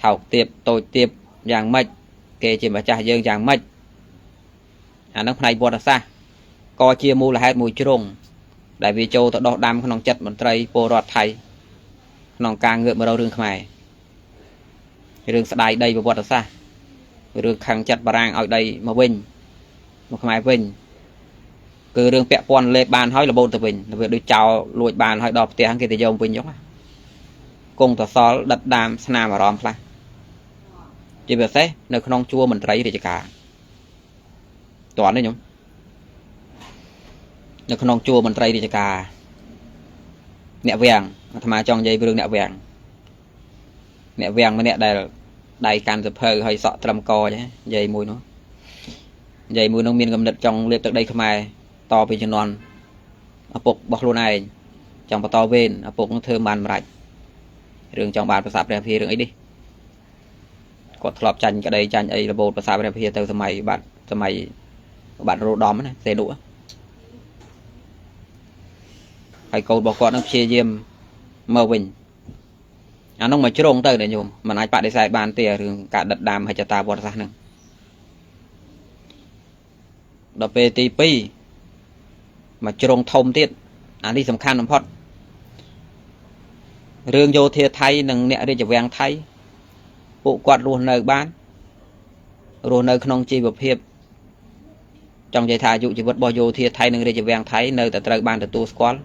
ថោកទាបតូចទាបយ៉ាងម៉េចគេជាម្ចាស់យើងយ៉ាងម៉េចអានឹងផ្នែកប្រវត្តិសាស្ត្រក៏ជាមូលហេតុមួយជ្រុងដែលវាចូលទៅដោះដាំក្នុងចិត្តមន្ត្រីពលរដ្ឋថៃក្នុងការងើបមករករឿងខ្មែររឿងស្ដាយដីប្រវត្តិសាស្ត្ររឿងខឹងចិត្តបារាំងឲ្យដីមកវិញមកខ្មែរវិញគឺរឿងពាក់ព័ន្ធលេបបានហើយរបូតទៅវិញវាដូចចោលលួចបានហើយដល់ផ្ទះគេទៅយកវិញចុងគង់តសល់ដិតដាមស្នាមអារម្មណ៍ខ្លះជាពិសេសនៅក្នុងជួរមន្ត្រីរាជការតើនេះខ្ញុំនៅក្នុងជួរមន្ត្រីរាជការអ្នកវាំងអាត្មាចង់និយាយរឿងអ្នកវាំងអ្នកវាំងម្នាក់ដែលដៃកាន់សភៅហើយសក់ត្រឹមកចេះនិយាយមួយនោះនិយាយមួយនោះមានកំណត់ចង់លេបទឹកដីខ្មែរតពីជំនាន់ឪពុករបស់ខ្លួនឯងចង់បន្តវេនឪពុកនឹងធ្វើបានម្រាច់រឿងចង់បានប្រាសាទព្រះវិហាររឿងអីនេះគាត់ធ្លាប់ចាញ់ក្តីចាញ់អីរបូតប្រាសាទព្រះវិហារទៅសម័យបាទសម័យបាទរោដំណាសេនុហើយកូនរបស់គាត់នឹងព្យាយាមមកវិញអានោះមកជ្រុងទៅណាញោមមិនអាចបដិសេធបានទេរឿងការដិតដាមហិច្ចតាវត្តសាស្ត្រហ្នឹងដល់ពេលទី2មកជ្រុងធំទៀតអានេះសំខាន់បំផុតរឿងយោធាថៃនិងអ្នករាជវាំងថៃពួកគាត់រស់នៅបានរស់នៅក្នុងជីវភាពចង់និយាយថាអាយុជីវិតរបស់យោធាថៃនិងរាជវាំងថៃនៅតែត្រូវបានទទួលស្គាល់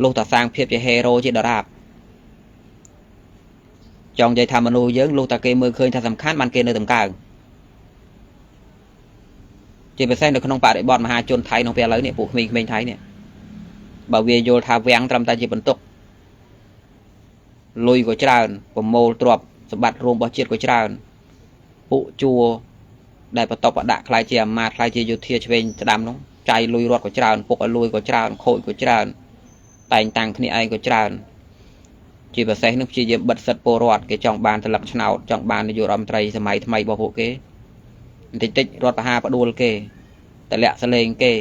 លុះតែសាងភាពជាហេរ៉ូជាតារាបចង់និយាយថាមនុស្សយើងលុះតែគេមើលឃើញថាសំខាន់បានគេនៅតម្កើងជាពិសេសនៅក្នុងបរិបទមហាជនថៃក្នុងពេលឥឡូវនេះពួកក្មេងៗថៃនេះបើវាយល់ថាវាំងត្រឹមតែជាបន្ទុកលុយក៏ច្រើនប្រមូលទ្រព្យសម្បត្តិរួមរបស់ជាតិក៏ច្រើនពួកជួដែលបន្ទប់បដាក់ខ្លាយជាអាមាត្យខ្លាយជាយោធាឆ្វេងស្ដាំនោះចាយលុយរត់ក៏ច្រើនពុកឲ្យលុយក៏ច្រើនខូចក៏ច្រើនតែងតាំងគ្នាឯងក៏ច្រើនជាពិសេសនឹងព្យាយាមបិទសិទ្ធិពលរដ្ឋគេចង់បានត្រឡឹកឆ្នោតចង់បាននាយករដ្ឋមន្ត្រីសម័យថ្មីរបស់ពួកគេបន្តិចតិចរដ្ឋបហាផ្ដួលគេតម្លាក់សលេងគេ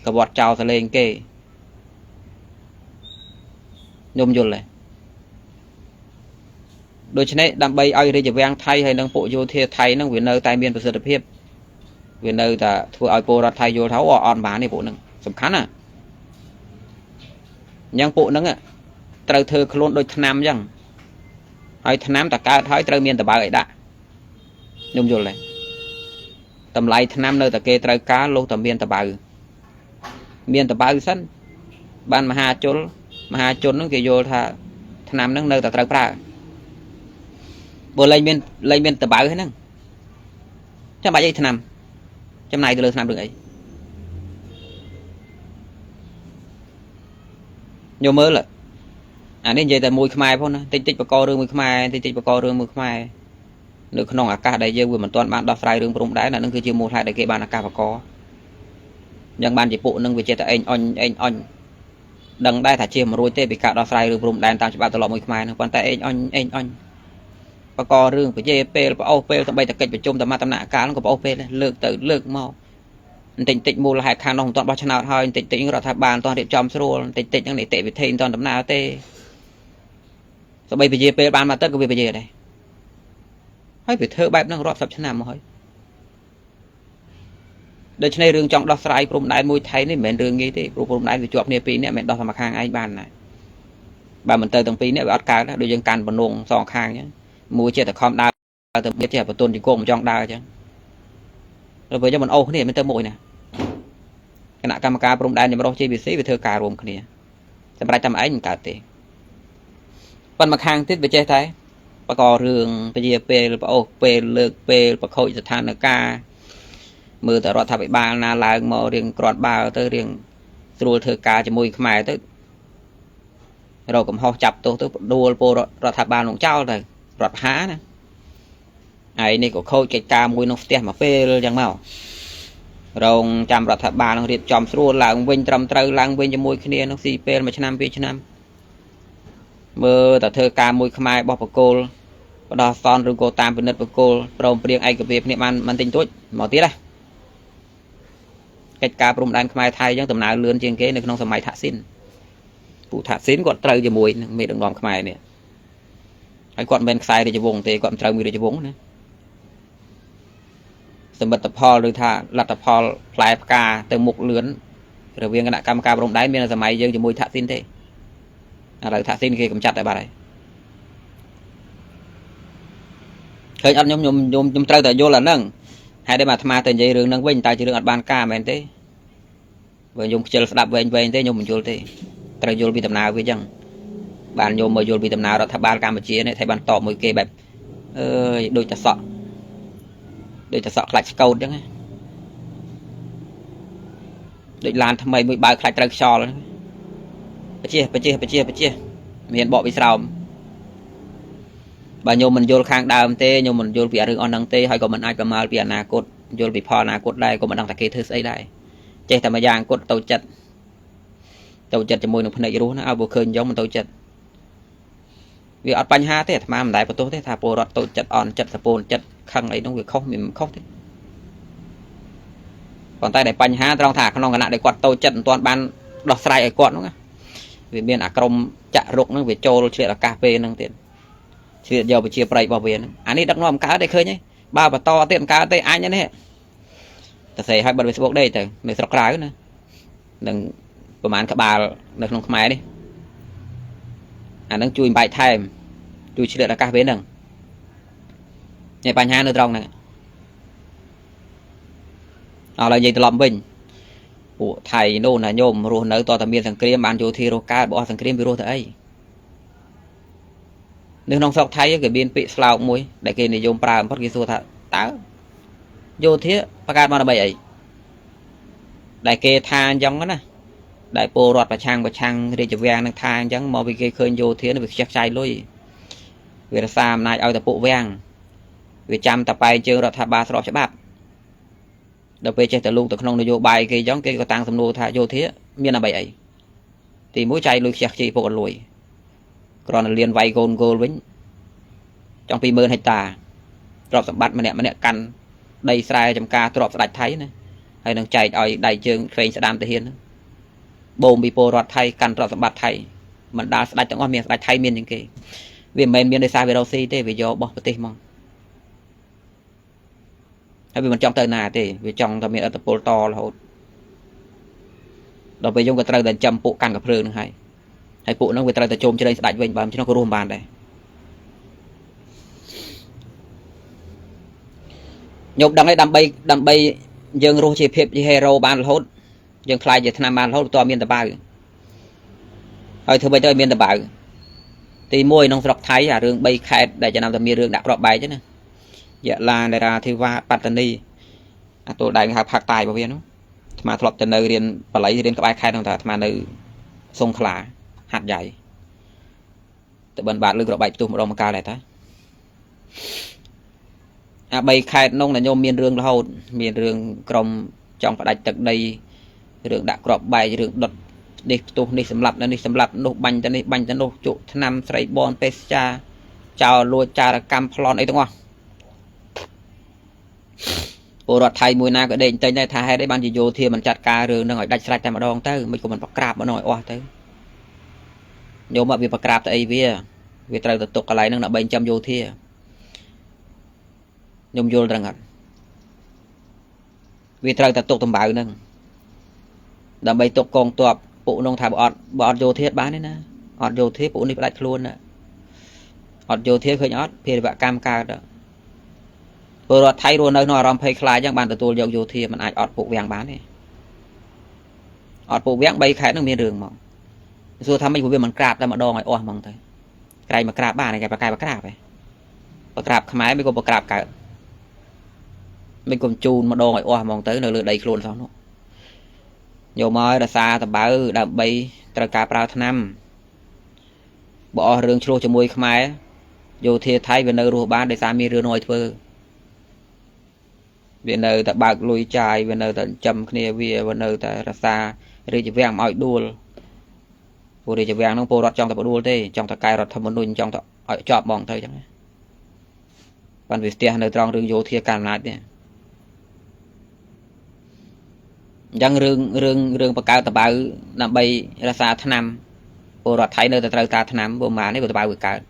កវត្តចោលសលេងគេខ្ញុំយល់ទេដូច្នេះដើម្បីឲ្យរាជវាំងថៃហើយនិងពួកយោធាថៃនឹងវានៅតែមានប្រសិទ្ធភាពវានៅតែធ្វើឲ្យពលរដ្ឋថៃយល់ថាអូអត់បានទេពួកនឹងសំខាន់ណាញ៉ាំងពួកនឹងត្រូវធ្វើខ្លួនដូចថ្នាំអញ្ចឹងហើយថ្នាំតកើតហើយត្រូវមានតបើឲ្យដាក់ខ្ញុំយល់ទេតម្លៃថ្នាំនៅតែគេត្រូវការលុះតែមានតបើមានតបើសិនបានមហាជនមហាជននឹងគេយល់ថាថ្នាំនឹងនៅតែត្រូវប្រើបើលែងមានតបើហ្នឹងចាំបាច់អីថ្នាំចំណាយទៅលើថ្នាំរឿងអីញោមមើលអានេះនិយាយតែមួយខ្មែរផងណាតិចតិចបករឿងមួយខ្មែរតិចតិចបករឿងមួយខ្មែរនៅក្នុងអាកាសដែលយើងវាមិនទាន់បានដោះស្រាយរឿងព្រំដែនអានឹងគឺជាមូលហេតុដែលគេបានអាកាសបកយ៉ាងបានជាពួកនឹងវាចេះតែអេងអុញអេងអុញដឹងដែរថាជាមិនរួចទេពីការដោះស្រាយរឿងព្រំដែនតាមច្បាប់ត្រឡប់មួយខ្មែរហ្នឹងប៉ុន្តែអេងអុញអេងអុញបករឿងពជាពេលប្អូសពេលដើម្បីតែកិច្ចប្រជុំតំណាក់កាលក៏ប្អូសពេលលើកទៅលើកមកបន្តិចតិចមូលហេតុខាងនោះមិនទាន់បោះឆ្នោតហើយបន្តិចតិចរដ្ឋាភិបាលមិនទាន់រៀបចំស្រួលបន្តិចតិចហ្នឹងនីតិវិធីមិនទាន់ដំណើរទេសម្បីពជាពេលបានមកទឹកក៏វាពជាដែរហើយវាធ្វើបែបហ្នឹងរាប់សិបឆ្នាំមកហើយដូច្នេះរឿងចង់ដោះស្រាយព្រំដែនមួយថៃនេះមិនមែនរឿងងាយទេព្រោះព្រំដែនវាជាប់គ្នាពីរនាក់មិនមែនដោះតែមួយខាងឯងបានណាបើមិនទៅទាំងពីរនាក់វាអត់កើតដូចយើងកាន់បនងសងខាងអញ្ចឹងមួយចេះតែខំដើរទៅទៀតចេះបន្ទន់ជង្គង់មិនចង់ដើរអញ្ចឹងដល់ពេលអញ្ចឹងមិនអូសគ្នាមិនទៅមុខឯណាគណៈកម្មការព្រំដែនចម្រុះ JBC វាធ្វើការរួមគ្នាសម្រាប់តែឯងមិនកើតទេប៉ុន្តែមួយខាងទៀតវាចេះតែបករឿងពជាពេលប្អូសពេលលើកពេលប្រខូចស្ថានភាពមើលតែរដ្ឋាភិបាលណាឡើងមករៀងក្រាន់បើទៅរៀងស្រួលធ្វើការជាមួយខ្មែរទៅ រកកំហុសចាប់ទោសទៅផ្ដួលពលរដ្ឋាភិបាលនោះចោលទៅរដ្ឋប្រហារណាឯនេះក៏ខូចកិច្ចការមួយក្នុងផ្ទះមកពេលអញ្ចឹងមករងចាំរដ្ឋាភិបាលនឹងរៀបចំស្រួលឡើងវិញត្រឹមត្រូវឡើងវិញជាមួយគ្នានឹងស៊ីពេល1ឆ្នាំ2ឆ្នាំមើលតែធ្វើការមួយខ្មែរបោះបកគោលបដោះសនឬក៏តាមពិនិត្យបកគោលព្រមព្រៀងឯកភាពគ្នាបានមិនតិចតួចមកទៀតណាកិច្ចការព្រំដែនខ្មែរថៃអញ្ចឹងដំណើរលឿនជាងគេនៅក្នុងសម័យថាក់ស៊ីនពូថាក់ស៊ីនគាត់ត្រូវជាមួយនឹងមេដឹកនាំខ្មែរនេះហើយគាត់មិនមែនខ្សែរាជវង្សទេគាត់មិនត្រូវមួយរាជវង្សណាសមិទ្ធផលឬថាលទ្ធផលផ្លែផ្កាទៅមុខលឿនរវាងគណៈកម្មការព្រំដែនមានសម័យយើងជាមួយថាក់ស៊ីនទេឥឡូវថាក់ស៊ីនគេកំចាត់តែបាត់ហើយឃើញអត់ខ្ញុំត្រូវតែយល់អាហ្នឹងហើយដែលអាត្មាទៅនិយាយរឿងហ្នឹងវិញតើជារឿងអត់បានការមែនទេបើខ្ញុំខ្ជិលស្ដាប់វែងវែងទេខ្ញុំមិនយល់ទេត្រូវយល់ពីដំណើរវាអញ្ចឹងបានញោមមកយល់ពីដំណើររដ្ឋាភិបាលកម្ពុជានេះថាបានតបមួយគេបែបអើយដូចតែសក់ខ្លាច់ស្កូតអញ្ចឹងណាដូចឡានថ្មីមួយបើខ្លាច់ត្រូវខ្យល់បជាបជាបជាបជាមានបកពីស្រោមបើញោមមិនយល់ខាងដើមទេញោមមិនយល់ពីរឿងអស់ហ្នឹងទេហើយក៏មិនអាចប្រមាលពីអនាគតយល់ពីផលអនាគតដែរក៏មិនដឹងថាគេធ្វើស្អីដែរចេះតែមួយយ៉ាងគាត់ទៅចិត្តជាមួយនឹងភ្នែករស់ណាឲ្យបើឃើញអញ្ចឹងមិនទៅចិត្តវាអត់បញ្ហាទេអាត្មាមិនដែលបន្ទោសទេថាពលរដ្ឋទៅចិត្តអន់ចិត្តសពូនចិត្តខឹងអីនោះវាខុសវាមិនខុសទេប៉ុន្តែដែលបញ្ហាត្រង់ថាក្នុងគណៈដែលគាត់ទៅចិត្តមិនទាន់បានដោះស្រាយឲ្យគាត់នោះណាវាមានអាក្រមចាក់រុកហ្នឹងវាចូលឆ្លៀតឱកាសពេលហ្នឹងទៀតឆ្លៀតយកវិជាប្រៃរបស់វាហ្នឹងអានេះដឹកនាំកើតទេឃើញទេបើបន្តទៀតមិនកើតទេអញនេះតែស្អីឲ្យបិទ Facebook ដេកទៅនៅស្រុកក្រៅណានឹងប្រហែលក្បាលនៅក្នុងខ្មែរនេះអាហ្នឹងជួយបែកថែមជួយឆ្លៀតឱកាសពេលហ្នឹងនេះបញ្ហានៅត្រង់ហ្នឹងឥឡូវនិយាយត្រឡប់វិញពួកថៃនោះណាញោមរស់នៅតតែមានសង្គ្រាមបានយោធារស់កើតបើអស់សង្គ្រាមវារស់ទៅអីនៅក្នុងស្រុកថៃគេមានពាក្យស្លោកមួយដែលគេនិយមប្រើបំផុតគេសួរថាតើយោធាបង្កើតមកដើម្បីអីដែលគេថាអញ្ចឹងណាដែលពលរដ្ឋប្រឆាំងរាជវាំងនឹងថាអញ្ចឹងមកពីគេឃើញយោធាវាខ្ជះខ្ចាយលុយវារក្សាអំណាចឲ្យតែពួកវាំងវាចាំតែបែងជើងរដ្ឋាភិបាលស្របច្បាប់ដល់ពេលចេះតែលូកទៅក្នុងនយោបាយគេអញ្ចឹងគេក៏តាំងសំណួរថាយោធាមានដើម្បីអីទីមួយចាយលុយខ្ជះខ្ជាយពុកអត់លួយគ្រាន់តែលៀនវាយកូនគោលវិញចង់20000ហិកតាទ្រព្យសម្បត្តិម្នាក់ម្នាក់កាន់ដីស្រែចំការទ្រព្យស្ដេចថៃណាហើយនឹងចែកឲ្យដៃជើងឆ្វេងស្ដាំទាហានបូមពីពលរដ្ឋថៃកាន់ទ្រព្យសម្បត្តិថៃមិនដាល់ស្ដេចទាំងអស់មានស្ដេចថៃមានជាងគេវាមិនមែនមានដោយសារវារកស៊ីទេវាយករបស់ប្រទេសមកហើយវាមិនចង់ទៅណាទេវាចង់តែមានឥទ្ធិពលតរហូតដល់ពេលយើងក៏ត្រូវតែចាំពួកកាន់កាភ្លើងហ្នឹងហើយហើយពួកហ្នឹងវាត្រូវតែជោមជ្រែងស្ដេចវិញបើមិនឆ្នោះក៏រស់មិនបានដែរញោមដឹងហើយដើម្បីយើងរស់ជាភាពជាហេរ៉ូបានរហូតយើងខ្លាចជាឆ្នាំបានរហូតបន្ទាប់មានតបៅហើយធ្វើម៉េចទៅឲ្យមានតបៅទី1ក្នុងស្រុកថៃអារឿង3ខេត្តដែលចំណាំតែមានរឿងដាក់គ្រាប់បែកណាយៈឡានរាធិវ៉ាបត្តនីអាទល់ដែងហៅផាកតាយរបស់វានោះអាត្មាធ្លាប់ទៅនៅរៀនបាលីរៀនក្បែរខេត្តនោះតែអាត្មានៅសុងខ្លាហាត់យ៉ៃទៅបិណ្ឌបាតលើគ្រាប់បែកផ្ទុះម្ដងម្កាលដែរតាអា3ខេត្តនោះណាញោមមានរឿងរហូតមានរឿងក្រុមចង់ផ្ដាច់ទឹកដីរឿងដាក់គ្រាប់បែករឿងដុតនេះផ្ទុះនេះសម្លាប់នេះសម្លាប់នោះបាញ់ទៅនេះបាញ់ទៅនោះជក់ថ្នាំស្រីបនពេស្យាចោលលួចចារកម្មប្លន់អីទាំងអស់ពលរដ្ឋថៃមួយណាក៏ដេកទិញដែរថាហេតុអីបានជាយោធាមិនចាត់ការរឿងហ្នឹងឲ្យដាច់ស្រេចតែម្ដងទៅមិនក៏មិនប្រក្រាបម្ដងឲ្យអស់ទៅញោមវាប្រក្រាបទៅអីវាត្រូវទៅទុកកន្លែងហ្នឹងដើម្បីចាំយោធាញោមយល់ត្រង់អត់វាត្រូវតែទុកតំបៅហ្នឹងដើម្បីទុកកងទ័ពពួកនោះថាបើអត់យោធាបានទេណាអត់យោធាពួកនេះផ្ដាច់ខ្លួនណាអត់យោធាឃើញអត់ភារវកម្មកើតពលរដ្ឋថៃរស់នៅក្នុងអារម្មណ៍ភ័យខ្លាចចឹងបានទទួលយកយោធាមិនអាចអត់ពួកវាំងបានទេអត់ពួកវាំង3ខេត្តហ្នឹងមានរឿងមកសួរថាម៉េចវាមិនក្រាបតែម្ដងឲ្យអស់ហ្មងទៅក្រែងមកក្រាបបានគេប្រកែប្រក្រាបហ៎ប្រក្រាបខ្មែរមិនក៏ប្រក្រាបកើតមិនក៏ជូនម្ដងឲ្យអស់ហ្មងទៅនៅលើដីខ្លួនសោះនោះយកមករសាតបៅដើម្បីត្រូវការប្រើថ្នាំ បើអស់រឿងឆ្លោះជាមួយខ្មែរយោធាថៃវានៅរស់បានដោយសារមានរឿងឲ្យធ្វើវានៅតែបើកលុយចាយវានៅតែចិញ្ចឹមគ្នាវានៅតែរក្សារាជវាំងមិនឲ្យដួលពលរាជវាំងហ្នឹងពលរដ្ឋចង់តែបដួលទេចង់តែកែរដ្ឋធម្មនុញ្ញចង់តែឲ្យចប់ហ្មងទៅអញ្ចឹងបានវាស្ទះនៅត្រង់រឿងយោធាកាន់អំណាចទេអញ្ចឹងរឿងបង្កើតតបៅដើម្បីរក្សាថ្នាំពលរដ្ឋថៃនៅតែត្រូវការថ្នាំព្រោះម៉ានេះបើតបៅវាកើត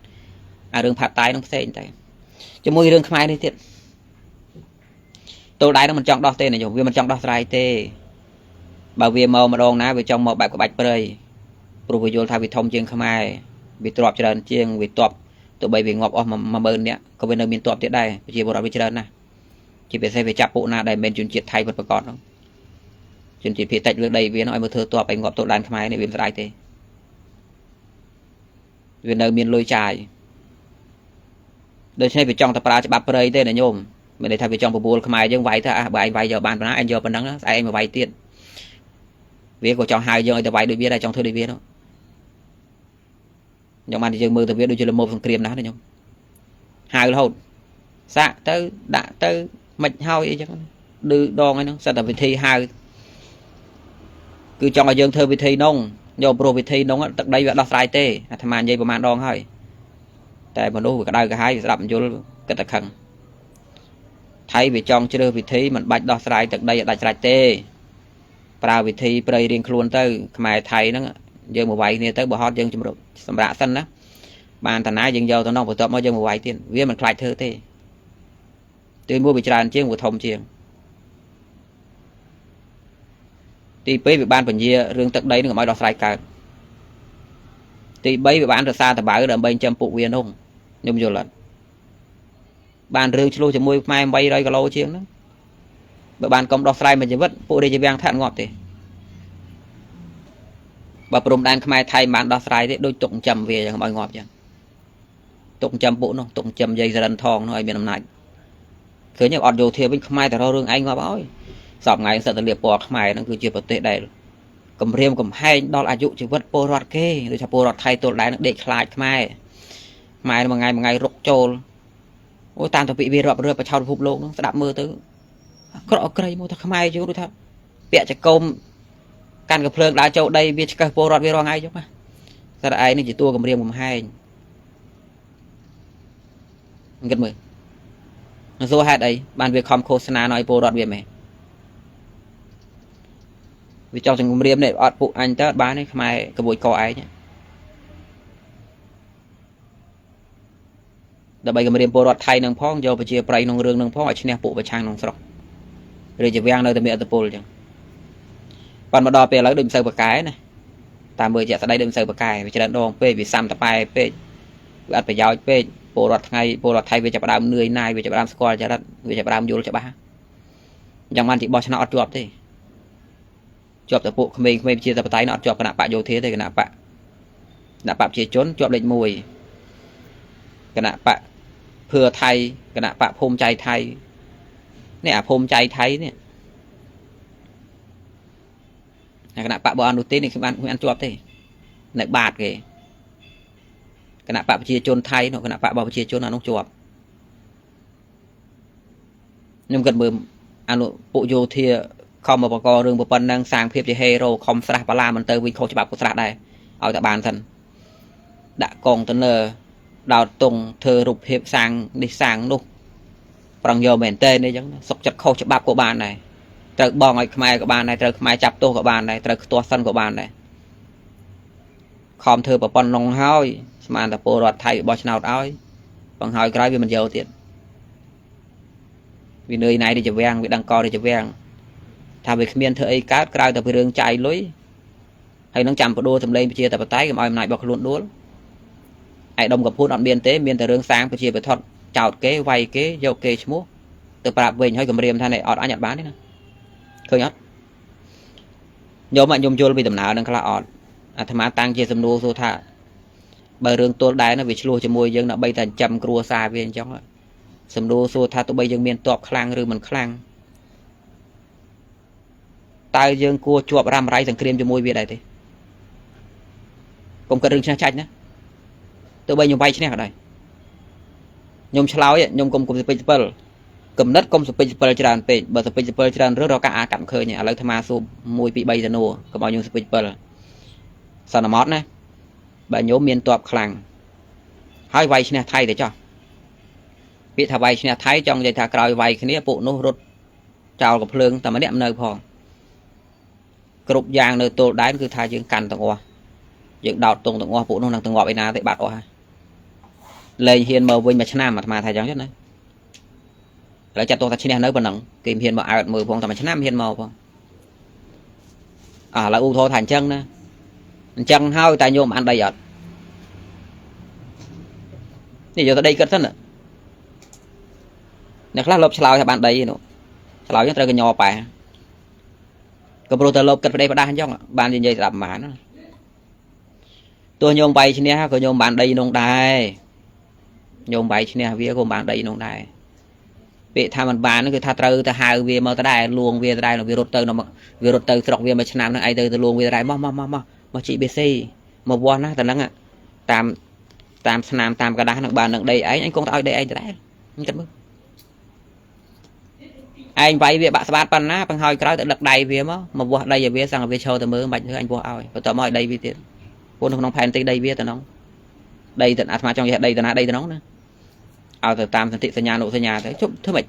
អារឿងផាត់តៃនឹងផ្សេងទៅជាមួយរឿងខ្មែរនេះទៀតទល់ដៃនឹងមិនចង់ដោះទេណាញោមវាមិនចង់ដោះស្រាយទេបើវាមកម្ដងណាវាចង់មកបែបក្បាច់ព្រៃព្រោះវាយល់ថាវាធំជាងខ្មែរវាទ្របច្រើនជាងវាតបទោះបីវាងាប់អស់10000នាក់ក៏វានៅមានតបទៀតដែរប្រជាពលរដ្ឋវាច្រើនណាស់ជាពិសេសវាចាប់ពួកណាដែលមិនមែនជនជាតិថៃពិតប្រាកដហ្នឹងជនជាតិភាគតិចលើដីវានោះឲ្យមកធ្វើតបឲ្យងាប់ទល់ដែនខ្មែរនេះវាមិនស្ដាយទេវានៅមានលុយចាយដូច្នេះវាចង់តែប្រើច្បាប់ព្រៃទេណាញោមមានន័យថាវាចង់បបួលខ្មែរយើងវាយទៅអះបើឯងវាយយកបានប៉ុណ្ណាឯងយកប៉ុណ្ណឹងស្អែកឯងមកវាយទៀតវាក៏ចង់ហៅយើងឲ្យទៅវាយដូចវាដែរចង់ធ្វើដូចវានោះខ្ញុំបានយើងមើលទៅវាដូចជាលមោបសង្គ្រាមណាស់ណាញោមហៅរហូតសាក់ទៅដាក់ទៅមិនហើយអីចឹងឌឺដងអីហ្នឹងសិតតែវិធីហៅគឺចង់ឲ្យយើងធ្វើវិធីនោះយកព្រោះវិធីនោះទឹកដីវាដោះស្រាយទេអាត្មានិយាយប្រហែលដងហើយតែមនុស្សវាក្តៅក្រហាយវាស្ដាប់មិនយល់គិតតែខឹងថៃវាចង់ជ្រើសវិធីមិនបាច់ដោះស្រាយទឹកដីឲ្យដាច់ស្រេចទេប្រើវិធីព្រៃរៀងខ្លួនទៅខ្មែរថៃហ្នឹងយើងមកវាយគ្នាទៅបើហត់យើងជំរុំសម្រាប់សិនណាបានតាណាយើងយកទៅនោះបន្ទាប់មកយើងមកវាយទៀតវាមិនខ្លាចធ្វើទេទីមួយវាច្រើនជាងវាធំជាងទី2វាបានពញារឿងទឹកដីនឹងកុំឲ្យដោះស្រាយកើតទី3វាបានរក្សាតបៅដើម្បីចិញ្ចឹមពួកវានោះខ្ញុំយល់អត់បានរឿងឆ្លោះជាមួយខ្មែរ800គីឡូជាងហ្នឹងបើបានកុំដោះស្រាយមួយជីវិតពួករាជវាំងថាត់ងាប់ទេបើព្រំដែនខ្មែរថៃមិនបានដោះស្រាយទេដូចទុកចិញ្ចឹមវាយ៉ាងឲ្យងាប់ចឹងទុកចិញ្ចឹមពួកនោះទុកចិញ្ចឹមយាយសរិនថងនោះឲ្យមានអំណាចឃើញអត់យោធាវិញខ្មែរតែរករឿងឯងងាប់ហើយសពថ្ងៃសិតតែលៀបពណ៌ខ្មែរហ្នឹងគឺជាប្រទេសដែលគំរាមកំហែងដល់អាយុជីវិតពលរដ្ឋគេដូចថាពលរដ្ឋថៃទល់ដែននឹងដេកខ្លាចខ្មែរខ្មែរមួយថ្ងៃមួយថ្ងៃរុកចូលអូតាមតពិវារាប់រឿបប្រឆោតពិភពលោកហ្នឹងស្ដាប់មើលទៅអាក្រក់អក្រីមកថាខ្មែរយើងដូចថាពាក់ចកុំកាន់កំភ្លើងដើរចូលដីវាឆ្កឹះពលរដ្ឋវារងថ្ងៃចុះណាតែឯងនេះជាតួគំរាមកំហែងគិតមើលសួរហេតុអីបានវាខំឃោសនាឲ្យពលរដ្ឋវាមែនវាចង់គំរាមនេះអត់ពួកអញទៅអត់បានទេខ្មែរក្បួយកឯងដើម្បីគំរាមពលរដ្ឋថៃនឹងផងយកប្រជាប្រិយក្នុងរឿងនឹងផងឲ្យឈ្នះពួកប្រឆាំងក្នុងស្រុករាជវាំងនៅតែមានឥទ្ធិពលអញ្ចឹងបានមកដល់ពេលឥឡូវដូចមិនសូវប្រកែណាតាមមើលជាក់ស្ដែងដូចមិនសូវប្រកែវាច្រើនដងពេកវាសាំតប៉ែពេកវាអត់ប្រយោជន៍ពេកពលរដ្ឋថ្ងៃពលរដ្ឋថៃវាចាប់ផ្ដើមនឿយណាយវាចាប់ផ្ដើមស្គាល់ចរិតវាចាប់ផ្ដើមយល់ច្បាស់អញ្ចឹងបានទីបោះឆ្នោតអត់ជាប់ទេជាប់តែពួកក្មេងៗប្រជាធិបតេយ្យអត់ជាប់គណៈបកយោធាទេគណៈបកប្រជាជនជាប់លេខ1គណៈបកភឿថៃគណៈបកភូមិចៃថៃនេះអាភូមិចៃថៃនេះគណៈបកបអនុទេនេះខ្ញុំបានជាប់ទេនៅបាតគេគណៈបកប្រជាជនថៃនោះគណៈបករបស់ប្រជាជនអានោះជាប់ខ្ញុំគិតមើលអនុពួកយោធាខំមកបករឿងប៉ុណ្ណឹងសាងភាពជាហេរ៉ូខំស្រះបលាមិនទៅវិញខុសច្បាប់ក៏ស្រះដែរឲ្យតែបានសិនដាក់កងតន័រដោតតុងធ្វើរូបភាពសាងនេះសាងនោះប្រងយកមែនតើនេះអញ្ចឹងសុកចិត្តខុសច្បាប់ក៏បានដែរត្រូវបងឲ្យខ្មែរក៏បានដែរត្រូវខ្មែរចាប់ទោសក៏បានដែរត្រូវខ្ទាស់សិនក៏បានដែរខំធ្វើប្រព័ន្ធនងហើយស្មានតែពលរដ្ឋថៃបោះឆ្នោតឲ្យបង្ហើយក្រោយវាមិនយកទៀតវានឿយណាយរាជវាំងវាដឹងករាជវាំងថាវាគ្មានធ្វើអីកើតក្រៅតែពីរឿងចាយលុយហើយនឹងចាំបដួលសម្លេងប្រជាធិបតេយ្យកុំឲ្យអំណាចរបស់ខ្លួនដួលឯដុំកពូនអត់មានទេមានតែរឿងសាងប្រជាពិធចោតគេវាយគេយកគេឈ្មោះទៅប្រាប់វិញហើយគំរាមថានេះអត់អញអត់បានទេណាឃើញអត់ញោមខ្ញុំយល់ពីដំណើរនឹងខ្លះអត់អាត្មាតាំងជាសំណួរសួរថាបើរឿងទល់ដែរវាឆ្លោះជាមួយយើងដើម្បីតែចិញ្ចឹមគ្រួសារវាអញ្ចឹងសំណួរសួរថាទោះបីយើងមានតបខ្លាំងឬមិនខ្លាំងតើយើងគួរជាប់រ៉ាំរ៉ៃសង្គ្រាមជាមួយវាដែរទេកុំគិតរឿងឈ្នះចាញ់ណា ទោះបីខ្ញុំវាយឈ្នះក៏ដោយខ្ញុំឆ្លើយខ្ញុំកុំសពេចសពិលកំណត់កុំសពេចសពិលច្រើនពេកបើសពេចសពិលច្រើនរឿងរកការអាកាត់មិនឃើញឥឡូវអាត្មាសួរ1 2 3ទៅនោះកុំឲ្យខ្ញុំសពេចសពិលសន្មត់ណាបើញោមមានតបខ្លាំងហើយវាយឈ្នះថៃទៅចោះពាក្យថាវាយឈ្នះថៃចង់និយាយថាក្រោយវាយគ្នាពួកនោះរត់ចោលកំភ្លើងតែម្នាក់មិននៅផងគ្រប់យ៉ាងនៅទល់ដែនគឺថាយើងកាន់ទាំងអស់យើងដោតទងទាំងអស់ពួកនោះនឹងទាំងងាប់ឯណាទេបាត់អស់ហើយលែងហ៊ានមកវិញមួយឆ្នាំអាត្មាថាចឹងចឹងណាឥឡូវចាត់ទោះថាឈ្នះនៅប៉ុណ្ណឹងគេមិនហ៊ានមកអើតមើលផងតែមួយឆ្នាំហ៊ានមកផងអ่ะឥឡូវឧទាហរណ៍ថាអញ្ចឹងណាអញ្ចឹងហើយតែញោមអានដីអត់នេះយកទៅដីគិតសិនណាអ្នកខ្លះលបឆ្លើយថាបានដីនោះឆ្លើយចឹងត្រូវកញប៉ែក៏ព្រោះតែលបគិតប្តីផ្ដាស់អញ្ចឹងបាននិយាយស្ដាប់ប្រហែលណាទោះញោមវាយឈ្នះក៏ញោមបានដីនោះដែរញោមវាយឈ្នះវាក៏បានដីនោះដែរពាក្យថាមិនបានគឺថាត្រូវទៅហៅវាមកដដែលលួងវាដដែលវារត់ទៅវារត់ទៅស្រុកវាមួយឆ្នាំហ្នឹងឯងទៅលួងវាដដែលមកមកមកមកមក GBC មកវាស់ណាតែហ្នឹងតាមតាមស្នាមតាមกระดาษហ្នឹងបាននឹងដីឯងអញគង់តែឲ្យដីឯងដដែលគិតមើលឯងវាយវាបាក់ស្បាតប៉ុណ្ណាបង្ហើយក្រោយទៅដឹកដៃវាមកមកវាស់ដីឲ្យវាសឹងឲ្យវាឈរទៅមើលមិនបាច់ធ្វើអញវាស់ឲ្យបន្ទាប់មកឲ្យដីវាទៀតព្រោះនៅក្នុងផែនទីដីវាទៅនោះដីទៅអាត្មាចង់និយាយដីទៅណាដីទៅនោះណាឲ្យទៅតាមសន្ធិសញ្ញានុសញ្ញាទៅជប់ធ្វើម៉េច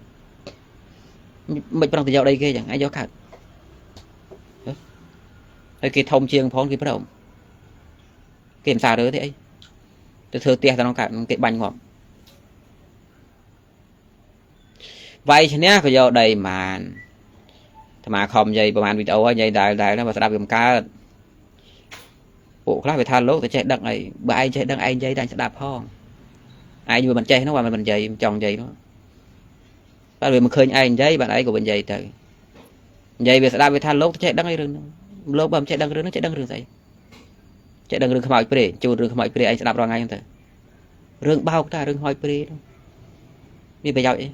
មិនប្រឹងទៅយកដីគេចឹងឯងយកកើតហើយគេធំជាងផងគេព្រមគេមិនសាររើទេអីទៅធ្វើផ្ទះទៅនោះកើតគេបាញ់ងាប់វាយឈ្នះក៏យកដីបានអាត្មាខំនិយាយប្រហែលវីដេអូហើយនិយាយដែរដែរបើស្ដាប់វាមិនកើតពួកខ្លះវាថាលោកទៅចេះដឹងអីបើឯងចេះដឹងឯងនិយាយតែស្ដាប់ផងឯងវាមិនចេះនោះបាទមិននិយាយមិនចង់និយាយនោះបាទវាមិនឃើញឯងនិយាយបាទឯងក៏មិននិយាយទៅនិយាយវាស្ដាប់វាថាលោកទៅចេះដឹងអីរឿងហ្នឹងលោកបើមិនចេះដឹងរឿងហ្នឹងចេះដឹងរឿងស្អីចេះដឹងរឿងខ្មោចព្រេជូនរឿងខ្មោចព្រេឯងស្ដាប់រាល់ថ្ងៃហ្នឹងទៅរឿងបោកតារឿងខ្មោចព្រេនោះមានប្រយោជន៍អី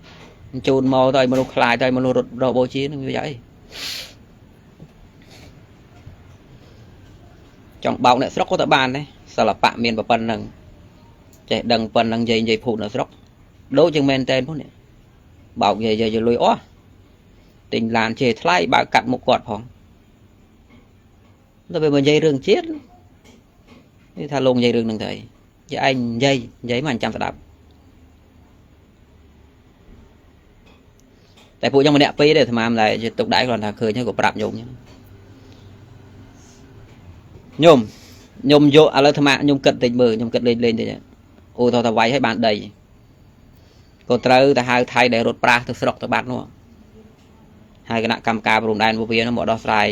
ជូនមកទៅឲ្យមនុស្សខ្លាចទៅឲ្យមនុស្សរត់រកបូជានឹងមានប្រយោជន៍អីចង់បោកអ្នកស្រុកក៏ទៅបានដែរសិល្បៈមានប៉ុណ្្នឹងចេះដឹងប៉ុណ្្នឹងនិយាយភូតនៅស្រុកដូចជាងមែនតែនផងនេះបោកនិយាយលុយអស់ទិញឡានជេរថ្លៃបើកាត់មុខគាត់ផងដល់ពេលមកនិយាយរឿងជាតិនេះថាលោកនិយាយរឿងហ្នឹងទៅអីយាយឯងនិយាយមកអញចាំស្ដាប់តែពួកខ្ញុំម្នាក់ពីរទេអាត្មាមិនដែលទុកដៃគ្រាន់តែឃើញហើយក៏ប្រាប់ញោមញោមខ្ញុំយកឥឡូវអាត្មាខ្ញុំគិតតិចមើលខ្ញុំគិតលេងលេងតិចអូថតថាវាយឲ្យបានដីក៏ត្រូវទៅហៅថៃដែលរត់ប្រាស់ទៅស្រុកទៅបាត់នោះហើយគណៈកម្មការព្រំដែនពវានោះមកដោះស្រាយ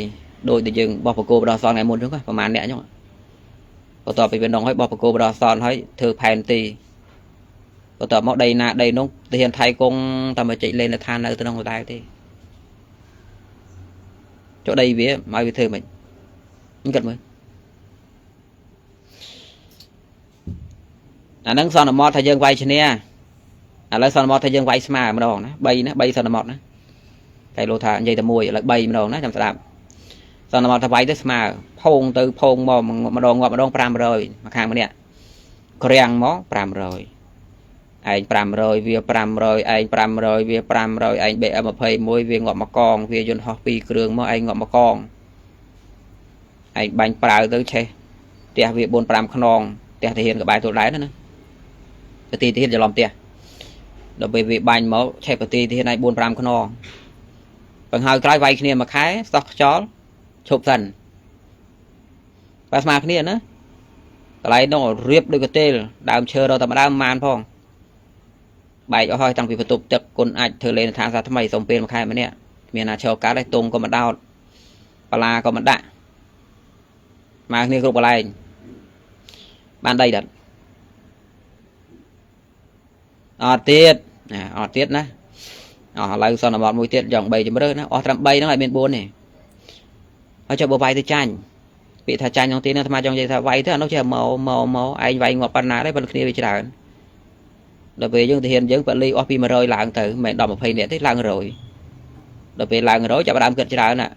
ដោយតែយើងបោះបកគោបដោះសនថ្ងៃមុនហ្នឹងប្រហែលអ្នកហ្នឹងបន្ទាប់ពីវានងហើយបោះបកគោបដោះសនហើយធ្វើផែនទីបន្ទាប់មកដីណាដីនោះទាហានថៃគង់តែមកជិះលេងនៅឋាននៅក្នុងដដែលទេចុះដីវាមកវាធ្វើមិនគិតមើលអាហ្នឹងសន្មតថាយើងវាយឈ្នះឥឡូវសន្មតថាយើងវាយស្មើម្ដងណា3ណា3សន្មតណាតែលោកថានិយាយតែមួយឥឡូវ3ម្ដងណាចាំស្ដាប់សន្មតថាវាយទៅស្មើផោងទៅផោងមកម្ដងងាប់ម្ដង500មកខាងម្នាក់ក្រាំងមក500ឯង500វា500ឯង500វា500ឯង BM21 វាងាប់មកកងវាយន្តហោះ2គ្រឿងមកឯងងាប់មកកងឯងបាញ់ប្រាវទៅឆេះផ្ទះវា4 5ខ្នងផ្ទះទាហានក្បែរទល់ដែនណាប្រទីទាហានច្រឡំផ្ទះដល់ពេលវាបាញ់មកឆេះប្រទីទាហានឯង4 5ខ្នងបង្ហើយក្រោយវាយគ្នាមួយខែសោះខ្យល់ឈប់សិនបើស្មើគ្នាណាកន្លែងនោះរៀបដូចកទេលដើមឈើរកតែម្ដើមម៉ានផងបែកអស់ហើយតាំងពីបន្ទប់ទឹកគុណអាចធ្វើលេងឋានសាថ្មីសុំពេលមួយខែម្នាក់មានណាឈរកាត់ឯទងក៏មិនដោតបលាក៏មិនដាក់មកគ្នាគ្រប់កន្លែងបានដីដល់អត់ទៀតណាអត់ទៀតណាអស់ឥឡូវសន្មតមួយទៀតចង់3ជំរឿណាអស់ត្រឹម3ហ្នឹងឲ្យមាន4ទេហើយចុះបើវាយទៅចាញ់ពាក្យថាចាញ់ក្នុងទីនេះអាត្មាចង់និយាយថាវាយទៅអានោះចេះមកមកមកឯងវាយងាប់ប៉ុណ្ណាដែរប៉ុន្តែគ្នាវាច្រើនដល់ពេលយើងទាហានយើងពលីអស់ពី100ឡើងទៅមិនមែន10 20នាក់ទេឡើង100ដល់ពេលឡើង100ចាប់ដើមគិតច្រើនណា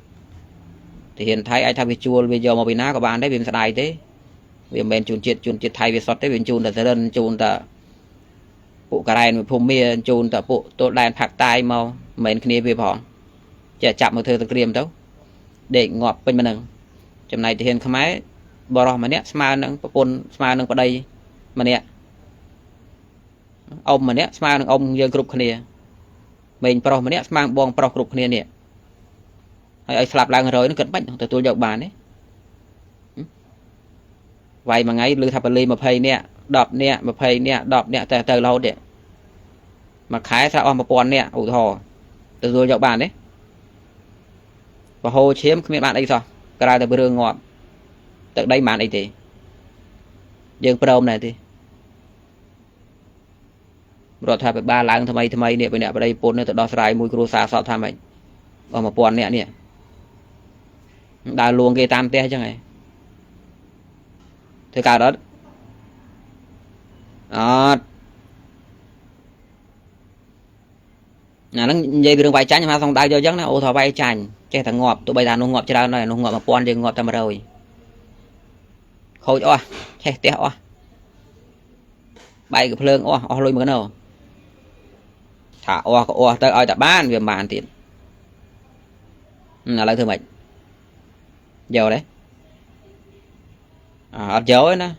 ទាហានថៃអាចថាវាជួលវាយកមកពីណាក៏បានដែរវាមិនស្ដាយទេ វាមិនមែនជូនជាតិជូនជាតិថៃវាសុទ្ធទេវាជូនតែរិនជូនតែពួកការ៉ែនភូមិជូនតែពួកទល់ដែនផាក់តាយមកមិនមែនគ្នាវាផងចេះចាប់មកធ្វើសង្គ្រាមទៅដេកងាប់ពេញម្នឹងចំណែកទាហានខ្មែរបរោះម្នាក់ស្មើនឹងប្រពន្ធស្មើនឹងប្តីម្នាក់អ៊ំម្នាក់ស្មើនឹងអ៊ំយើងគ្រប់គ្នាមេងប្រុសម្នាក់ស្មើបងប្រុសគ្រប់គ្នានេះហើយឲ្យស្លាប់ឡើង100នឹងគិតបាច់ទទួលយកបានទេវាយមួយថ្ងៃឮថាបលី20នាក់10នាក់20នាក់10នាក់តែទៅរហូតទេមួយខែស្រាប់អស់1000នាក់ឧទាហរណ៍ទទួលយកបានទេបហូរឈាមគ្មានបានអីសោះក្រៅតែរឿងងាប់ទឹកដីមិនបានអីទេយើងព្រមដែរទេរដ្ឋាភិបាលឡើងថ្មីថ្មីនេះអ្នកប្តីពុនទៅដោះស្រាយមួយគ្រួសារសតថាម៉េចអស់1000នាក់នេះដើរលួងគេតាមផ្ទះអញ្ចឹងហ៎ធ្វើកើតអត់អត់ណាហ្នឹងនិយាយពីរឿងវាយចាញ់មកសងដៅយកអញ្ចឹងណាអូថាវាយចាញ់ចេះតែងាប់ទោះបីថានោះងាប់ច្រើនហើយនោះងាប់1000យើងងាប់តែ100ខូចអស់ឆេះផ្ទះអស់បែកកភ្លើងអស់អស់លុយមកណោថាអស់ក៏អស់ទៅឲ្យតែបានវាមិនបានទៀតឥឡូវធ្វើម៉េចយកទេអត់យកទេណា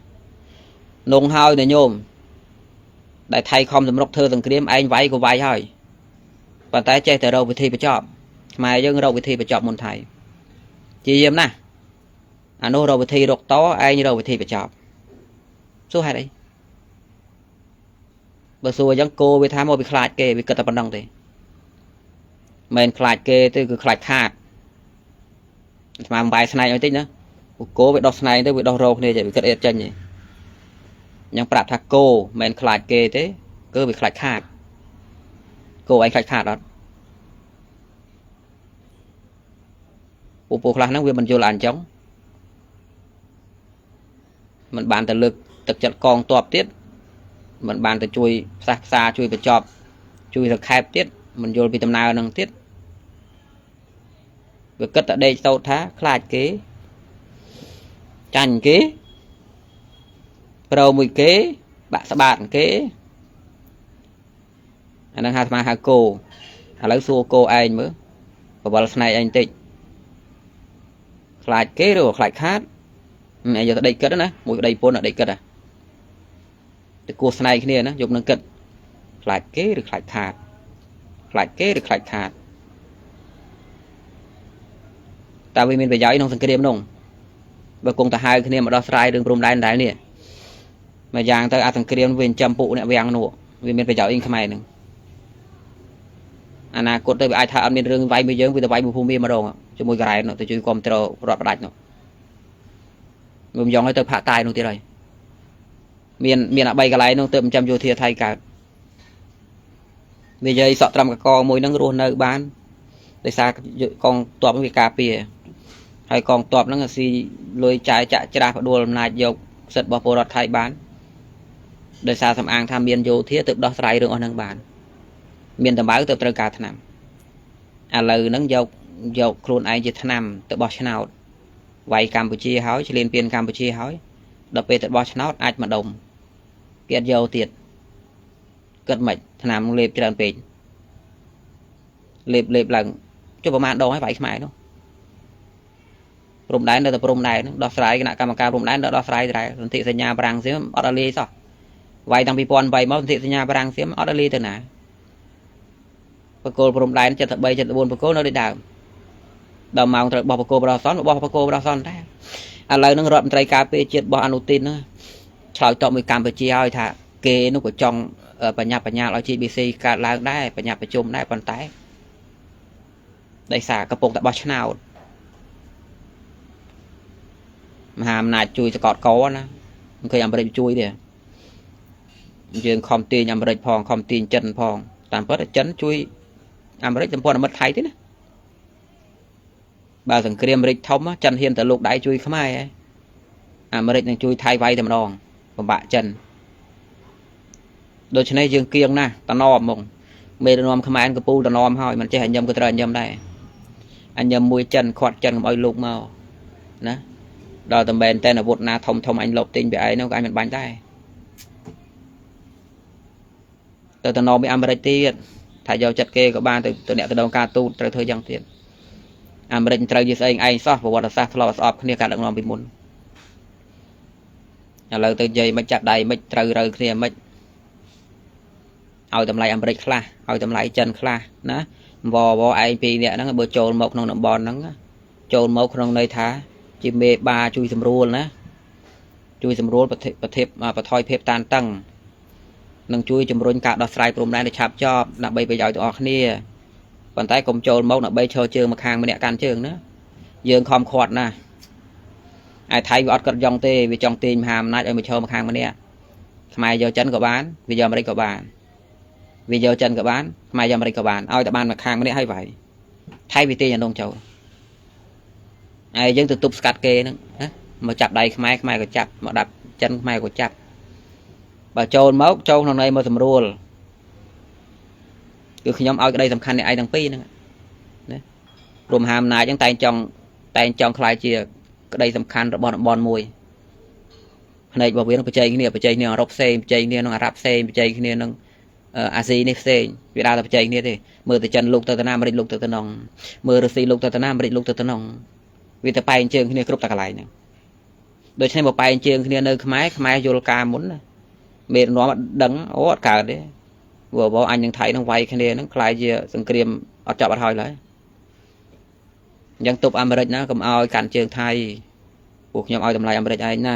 នងហើយណាញោមដែលថៃខំសម្រុកធ្វើសង្គ្រាមឯងវាយក៏វាយហើយប៉ុន្តែចេះតែរកវិធីបញ្ចប់ខ្មែរយើងរកវិធីបញ្ចប់មុនថៃជាយាមណាស់អានោះរកវិធីរកតឯងរកវិធីបញ្ចប់សួរហេតុអីបើសួរអញ្ចឹងគោវាថាមកវាខ្លាចគេវាគិតតែប៉ុណ្្នឹងទេមិនខ្លាចគេទេគឺខ្លាចខាតស្មានបាយស្នែងឲ្យតិចណាគោវាដោះស្នែងទៅវាដោះរោគ្នាចេះវាគិតអីអត់ចេញទេអញ្ចឹងប្រាប់ថាគោមិនខ្លាចគេទេគឺវាខ្លាចខាតគោឯងខ្លាចខាតអត់ពូខ្លះហ្នឹងវាមិនយល់អញ្ចឹងមិនបានទៅលើកទឹកចិត្តកងទ័ពទៀតមិនបានទៅជួយផ្សះផ្សាជួយបញ្ចប់ជួយសង្ខេបទៀតមិនយល់ពីដំណើរហ្នឹងទៀតវាគិតតែដេកសោតថាខ្លាចគេចាញ់គេប្រមួយគេបាក់ស្បាតគេអាហ្នឹងហៅអាត្មាហៅគោឥឡូវសួរគោឯងមើលបវលស្នែកឯងតិចខ្លាចគេឬខ្លាចខាតឯងយកទៅដេកគិតណាមួយប្តីប្រពន្ធដេកគិតហ่ะទៅគោះស្នែកគ្នាណាយប់នឹងគិតខ្លាចគេឬខ្លាចខាតខ្លាចគេឬខ្លាចខាតតើវាមានប្រយោជន៍ក្នុងសង្គ្រាមនោះបើគង់ទៅហៅគ្នាមកដោះស្រាយរឿងព្រំដែនដែរនេះមួយយ៉ាងទៅអាសង្គ្រាមវាចិញ្ចឹមពួកអ្នកវាំងនោះវាមានប្រយោជន៍អីខ្មែរហ្នឹងអនាគតទៅវាអាចថាអត់មានរឿងវាយមួយយើងវាទៅវាយមួយភូមិម្ដងជាមួយការ៉ែនទៅជួយគ្រប់គ្រងរដ្ឋផ្ដាច់នោះមិនយ៉ងឲ្យទៅផាកតាយនោះទៀតហើយមានអា3កន្លែងនោះទៅចិញ្ចឹមយោធាថៃកើតនិយាយសក់ត្រឹមកកមួយហ្នឹងរស់នៅបានដោយសារកងទ័ពវាការពារហើយកងទ័ពហ្នឹងស៊ីលុយចាយចាក់ច្រាស់ផ្ដួលអំណាចយកសិទ្ធិរបស់ពលរដ្ឋថៃបានដោយសារសំអាងថាមានយោធាទើបដោះស្រាយរឿងអស់ហ្នឹងបានមានដំបៅទៅត្រូវការថ្នាំឥឡូវហ្នឹងយកខ្លួនឯងជាថ្នាំទៅបោះឆ្នោតវាយកម្ពុជាហើយឆ្លៀនពៀនកម្ពុជាហើយដល់ពេលទៅបោះឆ្នោតអាចម្ដុំគេអត់យកទៀតគិតមិនថ្នាំលេបច្រើនពេកលេបឡើងចុះប្រហែលដងហើយវាយខ្មែរនោះព្រំដែននៅតែព្រំដែនដោះស្រាយគណៈកម្មការព្រំដែនដោះស្រាយដែរសន្ធិសញ្ញាបារាំងសៀមអត់ឲ្យលាយសោះវាយតាំងពី2008មកសន្ធិសញ្ញាបារាំងសៀមអត់ឲ្យលាយទៅណាបកគលព្រំដែន73 74បកគលនៅដូចដើមដល់ម៉ោងត្រូវបោះបកគលបរោះសនបោះបកគលបរោះសនដែរឥឡូវហ្នឹងរដ្ឋមន្ត្រីការពារជាតិរបស់អនុទិនហ្នឹងឆ្លើយតបមួយកម្ពុជាឲ្យថាគេនោះក៏ចង់បញ្ញាបញ្ញាលឲ្យ GBC កើតឡើងដែរបញ្ញាប្រជុំដែរប៉ុន្តែដោយសារកំពុងតែបោះឆ្នោតមហាអំណាចជួយសកត់កណាមិនឃើញអាមេរិកជួយទេយើងខំទាញអាមេរិកផងខំទាញចិនផងតាមពិតចិនជួយអាមេរិកសម្ព័ន្ធមិត្តថៃទេណាបើសង្គ្រាមអាមេរិកធំចិនហ៊ានតែលោកដៃជួយខ្មែរហ៎អាមេរិកនឹងជួយថៃវាយតែម្ដងពិបាកចិនដូច្នេះយើងគៀងណាស់តំណមហ្មងមេដឹកនាំខ្មែរកពូលតំណមហើយមិនចេះអញញឹមក៏ត្រូវអញញឹមដែរអញញឹមមួយចិនខាត់ចិនកុំឲ្យលោកមកណា ដល់តែមែនតែអាវុធណាធំធំអញលបទិញពីឯងនោះក៏អញមិនបាញ់ដែរទៅតំណពីអាមេរិកទៀតថាយកចិត្តគេក៏បានទៅទៅអ្នកទៅដងការទូតត្រូវធ្វើយ៉ាងទៀតអាមេរិកត្រូវជាស្អីឯងសោះប្រវត្តិសាស្ត្រធ្លាប់ស្អប់គ្នាការដឹកនាំពីមុនឥឡូវទៅនិយាយមិនចាប់ដៃមិនត្រូវរើគ្នាមិនឲ្យតម្លៃអាមេរិកខ្លះឲ្យតម្លៃចិនខ្លះណាវវឯងពីរអ្នកហ្នឹងបើចូលមកក្នុងតំបន់ហ្នឹងចូលមកក្នុងន័យថាជាមេបាជួយសម្រួលណាជួយសម្រួលប្រតិបថយភាពតានតឹងនឹងជួយជំរុញការដោះស្រាយព្រំដែនឲ្យឆាប់ចប់ដើម្បីប្រយោជន៍ទាំងអស់គ្នាប៉ុន្តែកុំចូលមកដើម្បីឈរជើងមកខាងម្នាក់កាន់ជើងណាយើងខំខាត់ណាឯថៃវាអត់កាត់យ៉ងទេវាចង់ទាញមហាអំណាចឲ្យមកឈរមកខាងម្នាក់ខ្មែរយកចិនក៏បានវាយកអាមេរិកក៏បានវាយកចិនក៏បានខ្មែរយកអាមេរិកក៏បានឲ្យតែបានមកខាងម្នាក់ហើយវាយថៃវាទាញអានងចូលឯយើងទៅទប់ស្កាត់គេហ្នឹងណាមកចាប់ដៃខ្មែរខ្មែរក៏ចាប់មកដាប់ចិនខ្មែរក៏ចាប់បើចូលមកចូលក្នុងន័យមកសម្រួលគឺខ្ញុំឲ្យក្តីសំខាន់អ្នកឯងទាំងពីរហ្នឹងណាព្រមហាអំណាចហ្នឹងតែងចង់ខ្លាយជាក្តីសំខាន់របស់តំបន់មួយផ្នែករបស់វានឹងបច្ចេកគ្នាបច្ចេកគ្នាអឺរ៉ុបផ្សេងបច្ចេកគ្នានឹងអារ៉ាប់ផ្សេងបច្ចេកគ្នានឹងអាស៊ីនេះផ្សេងវាដើរតែបច្ចេកគ្នាទេមើលទៅចិនលោកទៅតាណាអាមេរិកលោកទៅតំណងមើលរុស្ស៊ីលោកទៅតាណាអាមេរិកលោកទៅតំណងវាទៅបែងជើងគ្នាគ្រប់តែកន្លែងហ្នឹងដូច្នេះបើបែងជើងគ្នានៅខ្មែរខ្មែរយល់ការមុនណាមេដឹកនាំអត់ដឹងអូអត់កើតទេព្រោះបើអញនឹងថៃនឹងវាយគ្នាហ្នឹងខ្លាយជាសង្គ្រាមអត់ចប់អត់ហើយឡើយអញ្ចឹងទប់អាមេរិកណាកុំឲ្យកាន់ជើងថៃពួកខ្ញុំឲ្យតម្លៃអាមេរិកឯងណា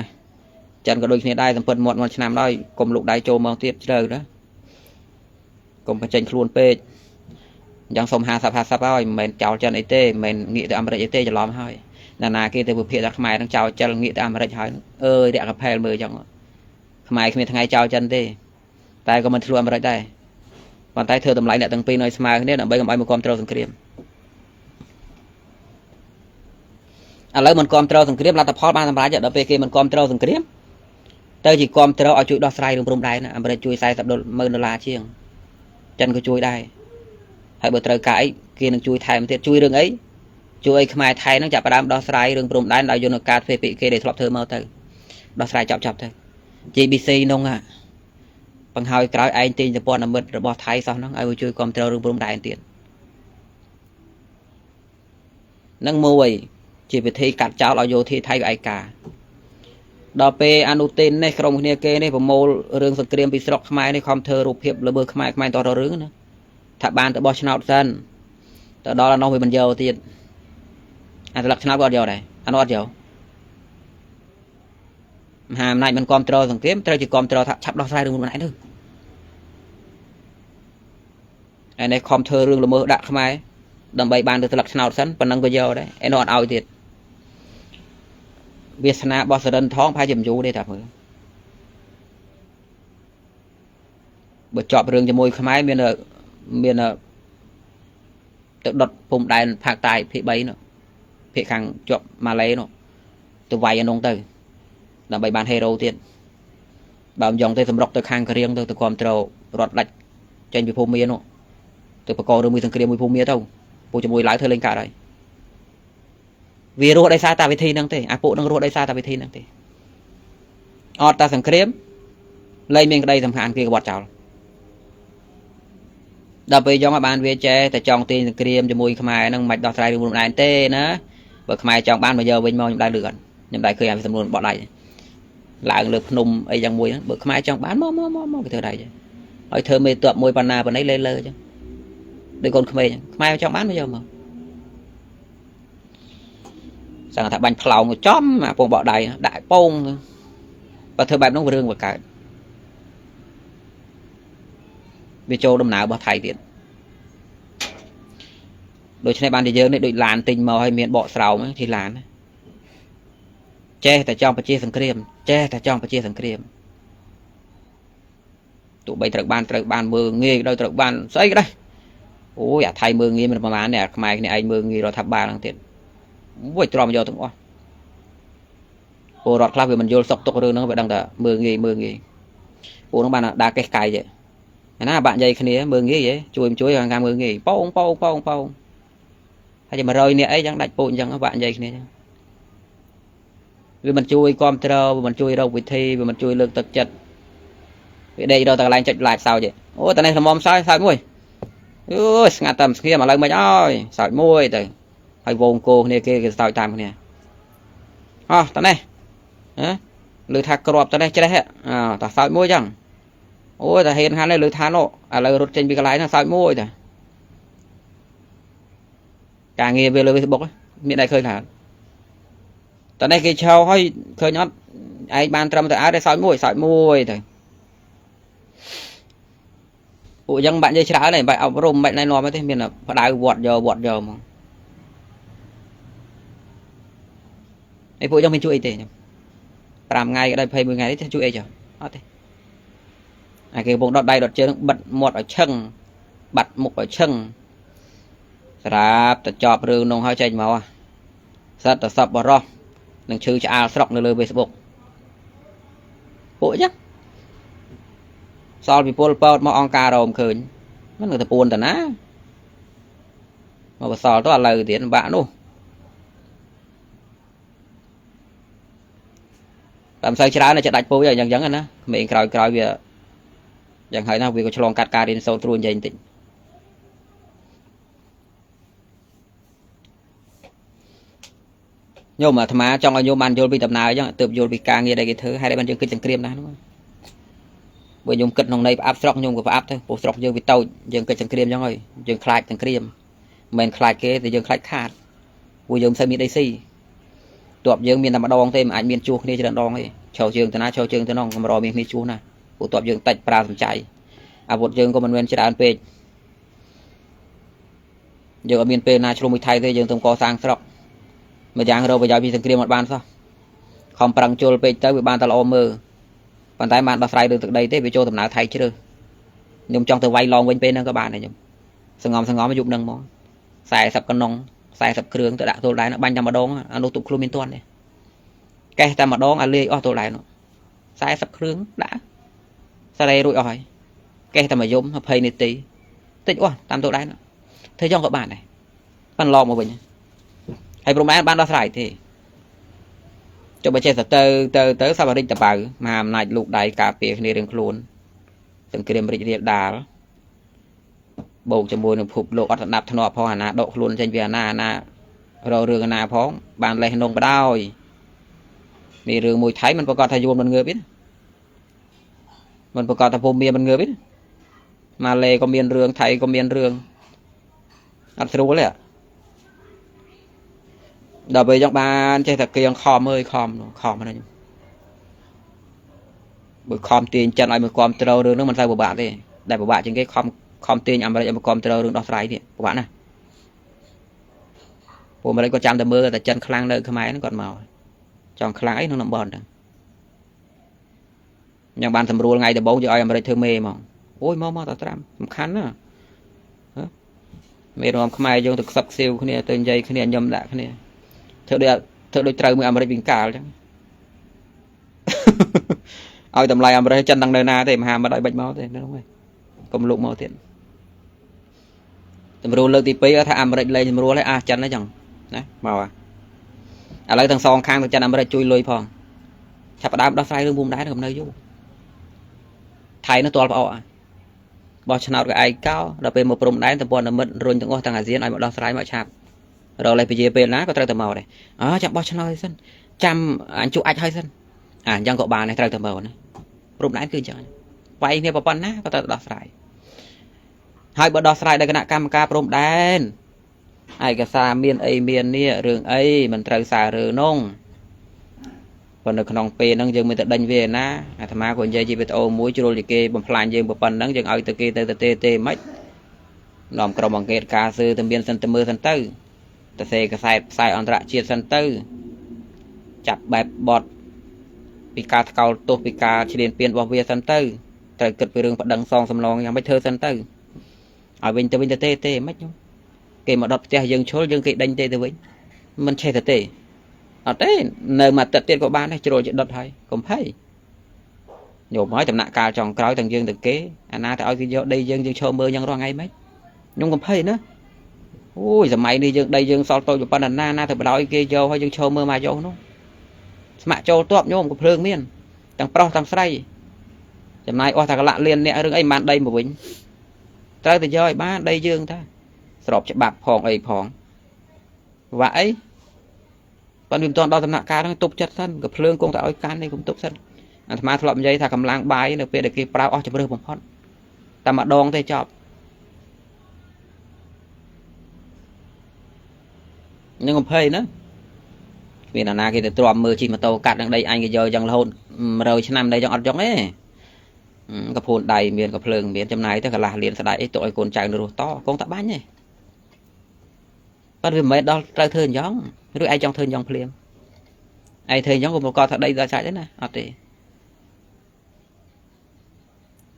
ចិនក៏ដូចគ្នាដែរសម្ពិតមាត់មាត់ឆ្នាំដោយកុំលុកដៃចូលមកទៀតជ្រៅណាកុំបញ្ចេញខ្លួនពេកអញ្ចឹងសុំ50 50ហើយមិនមែនចោលចិនអីទេមិនមែនងាកទៅអាមេរិកអីទេច្រឡំហើយណានាគេទៅវិភាគថាខ្មែរនឹងចោលចិនងាកទៅអាមេរិកហើយអើយរាក់កាផែលមើលអញ្ចឹងខ្មែរគ្មានថ្ងៃចោលចិនទេតែក៏មិនធ្លុះអាមេរិកដែរប៉ុន្តែធ្វើតម្លៃអ្នកទាំងពីរឲ្យស្មើគ្នាដើម្បីកុំឲ្យមកគ្រប់គ្រងសង្គ្រាមឥឡូវមិនគ្រប់គ្រងសង្គ្រាមលទ្ធផលបានសម្រេចដល់ពេលគេមិនគ្រប់គ្រងសង្គ្រាមទៅជាគ្រប់គ្រងឲ្យជួយដោះស្រាយរឿងព្រំដែនអាមេរិកជួយ40ម៉ឺនដុល្លារជាងចិនក៏ជួយដែរហើយបើត្រូវការអីគេនឹងជួយថែមទៀតជួយរឿងអីជួយឲ្យខ្មែរថៃនឹងចាប់ផ្ដើមដោះស្រាយរឿងព្រំដែនដោយយន្តការទ្វេភាគីដែលធ្លាប់ធ្វើមកទៅដោះស្រាយចប់ទៅ JBC នោះបង្ហើយក្រោយឯងទាញសម្ព័ន្ធមិត្តរបស់ថៃសោះហ្នឹងឲ្យជួយគ្រប់គ្រងរឿងព្រំដែនទៀតនឹងមួយជាវិធីកាត់ចោលឲ្យយោធាថៃវាឯកាដល់ពេលអនុទិននេះក្រុមគ្នាគេនេះប្រមូលរឿងសង្គ្រាមពីស្រុកខ្មែរនេះខំធ្វើរូបភាពល្មើខ្មែរខ្មែរតររឿងណាថាបានទៅបោះឆ្នោតសិនទៅដល់អានោះវាមិនយកទៀតអាស្លឹកឆ្នោតក៏អត់យកដែរអានោះអត់យកមហាអំណាចមិនគ្រប់គ្រងសង្គ្រាមត្រូវជាគ្រប់គ្រងថាឆាប់ដោះស្រាយរឿងខ្លួនឯងទៅឯនេះខំធ្វើរឿងល្មើដាក់ខ្មែរដើម្បីបានទៅស្លឹកឆ្នោតសិនប៉ុណ្ណឹងក៏យកដែរឯនោះអត់ឲ្យទៀតវាសនារបស់សរិនថងប្រហែលជាមិនយូរទេតាមើលបើចប់រឿងជាមួយខ្មែរមានទៅដុតព្រំដែនภาคใต้ភាគ3នោះភាគខាងជាប់ម៉ាឡេនោះទៅវាយអានោះទៅដើម្បីបានហេរ៉ូទៀតបើមិនយ៉ងទេសម្រុកទៅខាងករៀងទៅទៅគ្រប់ត្រូលរត់ដាច់ចេញពីភូមិមាននោះទៅបករឿងមួយសង្គ្រាមមួយភូមិមានទៅពួកជាមួយឡើយធ្វើលេងកើតហើយវារស់ដោយសារតាវិធីហ្នឹងទេអាពួកនឹងរស់ដោយសារតាវិធីហ្នឹងទេអត់តាសង្គ្រាមលែងមានក្តីសំខាន់គេក្បត់ចោលដល់ពេលយ៉ងឲ្យបានវាចេះតែចង់ទាញសង្គ្រាមជាមួយខ្មែរហ្នឹងមិនដោះស្រាយរឿងខ្លួនឯងទេណាបើខ្មែរចង់បានមកយកវិញមកខ្ញុំដែរលឺអត់ខ្ញុំដែរឃើញអាសំនួនបត់ដៃឡើងលើភ្នំអីយ៉ាងមួយហ្នឹងបើខ្មែរចង់បានមកមកមកមកគេធ្វើដៃចឹងឲ្យធ្វើមេតបមួយបណ្ណាបណ្ណីលេលើចឹងដូចកូនក្មេងចឹងខ្មែរចង់បានមកយកមកសង្ឃថាបាញ់ផ្លោងចំអាពងបក់ដៃដាក់ពងបើធ្វើបែបនោះរឿងវាកើតវាចូលដំណើររបស់ថៃទៀតដូច្នេះបានជាយើងនេះដូចឡានទិញមកឲ្យមានបកស្រោមជិះឡានចេះតែចង់ប្រជាសង្គ្រាមចេះតែចង់ប្រជាសង្គ្រាមទោះបីត្រូវបានមើងងាយដោយត្រូវបានស្អីក៏ដែរអូយអាថៃមើងងាយមិនប្រហែលទេអាខ្មែរគ្នាឯងមើងងាយរដ្ឋាភិបាលហ្នឹងទៀតមួយទ្រាំយកទាំងអស់ពលរដ្ឋខ្លះវាមិនយល់សុខទុក្ខរឿងហ្នឹងវាដឹងតែមើងងាយពួកហ្នឹងបានដើរកេះកាយទេណាបាក់និយាយគ្នាមើងងាយហ៎ជួយមិនជួយខាងការមើងងាយប៉ោងប៉ោងប៉ោងប៉ោងហើយជា100នាក់អីចឹងដាច់ពូជអញ្ចឹងបាក់និយាយគ្នាចឹង វាមិនជួយគ្រប់គ្រងវាមិនជួយរកវិធីវាមិនជួយលើកទឹកចិត្តវាដេករកតែកន្លែងចុច like សើចអូតែនេះល្មមសើចសើចមួយអូយស្ងាត់តែស្ងៀមឥឡូវមិនអើយសើចមួយទៅហើយវងគោគ្នាគេគេសើចតាមគ្នាអោះតនេះហ៎លើថាក្របតនេះច្រេះអើតាសើចមួយចឹងអូយតែហ៊ានហាន់លើថានោះឥឡូវរត់ចេញពីកន្លែងហ្នឹងសើចមួយតាការងារវាលើ Facebook មានតែឃើញថាតនេះគេឆោហើយឃើញអត់ឯងបានត្រឹមតែអើតែសើចមួយសើចមួយទៅពួកយ៉ាងបាក់និយាយច្រើនហើយបាច់អប់រំបាច់ណែនាំទេមានផ្ដៅវត្តយកវត្តយកហ្មងឯពួកយ៉ាងមានជួយអីទេ5ថ្ងៃក៏ដោយ21ថ្ងៃទេជួយអីចុះអត់ទេអាគេកំពុងដុតដៃដុតជើងបិទមាត់ឲ្យឈឹងបាត់មុខឲ្យឈឹងស្រាប់តែចប់រឿងនោះហើយចេញមកសិតតែសពបរោះនឹងឈឺឆ្អាលស្រុកនៅលើ Facebook ពួកចឹងសល់ពីពលពតមកអង្គការរោមឃើញមិននឹងទៅពួនតាណាមកបសល់ទៅឥឡូវទៀតបាក់នោះតាមសូវច្រើនតែដាច់ពូជយ៉ាងចឹងណាក្មេងក្រោយក្រោយវាយ៉ាងហើយណាវាក៏ឆ្លងកាត់ការរៀនសូត្រត្រួយនិយាយបន្តិចញោមអាត្មាចង់ឲ្យញោមបានយល់ពីដំណើរអញ្ចឹងទើបយល់ពីការងារដែលគេធ្វើហើយដែលបានយើងគិតសង្គ្រាមណាស់នោះបើញោមគិតក្នុងន័យផ្អាប់ស្រុកញោមក៏ផ្អាប់ទៅព្រោះស្រុកយើងវាតូចយើងគិតសង្គ្រាមអញ្ចឹងហើយយើងខ្លាចសង្គ្រាមមិនមែនខ្លាចគេតែយើងខ្លាចខាតព្រោះយើងមិនសូវមានដីស៊ីទ័ពយើងមានតែម្ដងទេមិនអាចមានជួសគ្នាច្រើនដងទេឈរជើងទៅណាឈរជើងទៅនោះកម្រមានគ្នាជួសណាព្រោះទ័ពយើងតិចប្រើសំចៃអាវុធយើងក៏មិនមែនច្រើនពេកយើងអត់មានពេលណាឆ្លុះមួយថៃទេយើងទៅកសាងស្រុកម្យ៉ាងរកប្រយោជន៍ពីសង្គ្រាមអត់បានសោះខំប្រឹងជុលពេកទៅវាបានតែល្អមើលប៉ុន្តែបានដោះស្រាយរឿងទឹកដីទេវាចូលដំណើរថៃជ្រើសខ្ញុំចង់ទៅវាយឡងវិញពេលហ្នឹងក៏បានដែរខ្ញុំសងំសងំយប់ហ្នឹងមក40កណុង40គ្រឿងទៅដាក់ទល់ដែនបាញ់តែម្ដងអានោះទប់ខ្លួនមានទាន់ទេកេះតែម្ដងអាលាយអស់ទល់ដែននោះ40គ្រឿងដាក់សារ៉េរួចអស់ហើយកេះតែមួយយំ20នាទីតិចអស់តាមទល់ដែនធ្វើចង់ក៏បានដែរប៉ិនឡងមកវិញហើយព្រំដែនបានដោះស្រាយទេចុះបើចេះតែទៅទៅសវរិចតបៅមហាអំណាចលោកដៃការពារគ្នារឿងខ្លួនសង្គ្រាមរីករាលដាលបូកជាមួយនឹងភពលោកអត់ស្ដាប់ធ្នាប់ផងអាណាដកខ្លួនចេញពីអាណាអាណារករឿងអាណាផងបានលេះនងបដ ாய் នេះរឿងមួយថៃមិនប្រកាសថាយួនមិនងើបទេមិនប្រកាសថាភូមិមាមិនងើបទេម៉ាឡេក៏មានរឿងថៃក៏មានរឿងអត់ស្រួលទេដល់ពេលចង់បានចេះតែគៀងខំអើយខំខំហ្នឹងបើខំទាញចិនឲ្យមកគ្រប់គ្រងរឿងហ្នឹងមិនសូវពិបាកទេដែលពិបាកជាងគេខំខំទាញអាមេរិកឲ្យមកគ្រប់គ្រងរឿងដោះស្រាយនេះពិបាកណាស់ពួកអាមេរិកគាត់ចាំតែមើលតែចិនខ្លាំងនៅខ្មែរហ្នឹងគាត់មកចង់ខ្លាំងអីក្នុងតំបន់ហ្នឹងញ៉ាំបានសម្រួលថ្ងៃដំបូងយកឲ្យអាមេរិកធ្វើមេហ្មងអូយមកតត្រាំសំខាន់ណាមេនាំខ្មែរយើងទៅខ្សឹបខ្សៀវគ្នាទៅនិយាយគ្នាញឹមដាក់គ្នាធ្វើដូចត្រូវមួយអាមេរិកវិញកាលអញ្ចឹងឲ្យតម្លៃអាមេរិកចិនដឹងនៅណាទេមហាមិត្តឲ្យបាច់មកទេហ្នឹងហើយកុំលុកមកទៀតសម្រួលលើកទី2ថាអាមេរិកលែងសម្រួលហើយអាចិនអញ្ចឹងណាមកឥឡូវទាំងសងខាងទាំងចិនអាមេរិកជួយលុយផងឆាប់ផ្ដើមដោះស្រាយរឿងភូមិដែនកំនៅយូរថៃនោះទាល់ផ្អកបោះឆ្នោតក៏ឯកោដល់ពេលមកព្រំដែនតំពន្ធមិត្តរុញទាំងអស់ទាំងអាស៊ានឲ្យមកដោះស្រាយមកឆាប់រកលេសពជាពេលណាក៏ត្រូវតែមកដែរអើចាំបោះឆ្នោតឲ្យសិនចាំអញជក់អាចឲ្យសិនអាអញ្ចឹងក៏បានដែរត្រូវតែមកណាព្រំដែនគឺអញ្ចឹងវាយគ្នាប៉ុណ្ណាក៏ត្រូវដោះស្រាយហើយបើដោះស្រាយដោយគណៈកម្មការព្រំដែនឯកសារមានអីមាននេះរឿងអីមិនត្រូវសាររឿងនោះប៉ុន្តែក្នុងពេលហ្នឹងយើងមានតែដេញវាណាអាត្មាក៏និយាយជាវីដេអូមួយជ្រុលជាគេបំផ្លាញយើងប៉ុណ្ណឹងយើងឲ្យទៅគេទៅទេទេមិននាំក្រុមអង្កេតការស៊ើទៅមានសិនទៅមើលសិនទៅទៅសេកសែតផ្សាយអន្តរជាតិសិនទៅចាប់បែបបត់ពីការថ្កោលទោសពីការឈ្លានពានរបស់វាសិនទៅត្រូវគិតពីរឿងប្តឹងសងសំឡងយ៉ាងម៉េចធ្វើសិនទៅឲ្យវិញទៅវិញទៅទេទេមិនខ្ញុំគេមកដុតផ្ទះយើងឈុលយើងគេដេញទេទៅវិញមិនឆេះទៅទេអត់ទេនៅមួយអាទិត្យទៀតក៏បានដែរជ្រុលជាដុតហើយកុំភ័យញោមហើយដំណាក់កាលចុងក្រោយទាំងយើងទាំងគេអាណាទៅឲ្យគេយកដីយើងយើងឈរមើលយ៉ាងរាល់ថ្ងៃមិនខ្ញុំកុំភ័យណាអូយសម័យនេះយើងដីយើងសល់តូចប៉ុណ្ណាណាទៅបដ ாய் គេយកហើយយើងឈរមើលមកយកនោះ ស្ម័គ្រចូលទ័ពញោមកំភ្លើងមានទាំងប្រុសទាំងស្រីចំណាយអស់តែកលៈលានអ្នករឿងអីមិនបានដីមកវិញត្រូវតែយកឲ្យបានដីយើងតាស្របច្បាប់ផងអីផងវាក់អីប៉ុន្តែវាមិនទាន់ដល់ដំណាក់កាលហ្នឹងទប់ចិត្តសិនកំភ្លើងគង់តែឲ្យកាន់នេះកុំទប់សិនអាត្មាធ្លាប់និយាយថាកម្លាំងបាយនៅពេលដែលគេប្រើអស់ជំរឿសបំផុតតែម្ដងទេចប់នឹងកំភៃណាគ្មានអាណាគេទៅទ្រាំមើលជិះម៉ូតូកាត់នឹងដីអញគេយកយ៉ាងរហូត100ឆ្នាំដីយ៉ាងអត់ចង់ទេកពូនដៃមានកំភ្លើងមានចំណាយទៅកន្លះលានស្ដាយអីទុកឲ្យកូនចៅនៅរស់តគង់តែបាញ់ទេប៉ុន្តែវាមិនមែនដល់ត្រូវធ្វើអញ្ចឹងឬឯងចង់ធ្វើអញ្ចឹងភ្លាមឯងធ្វើអញ្ចឹងក៏មកកថាដីដល់សាច់ទេណាអត់ទេ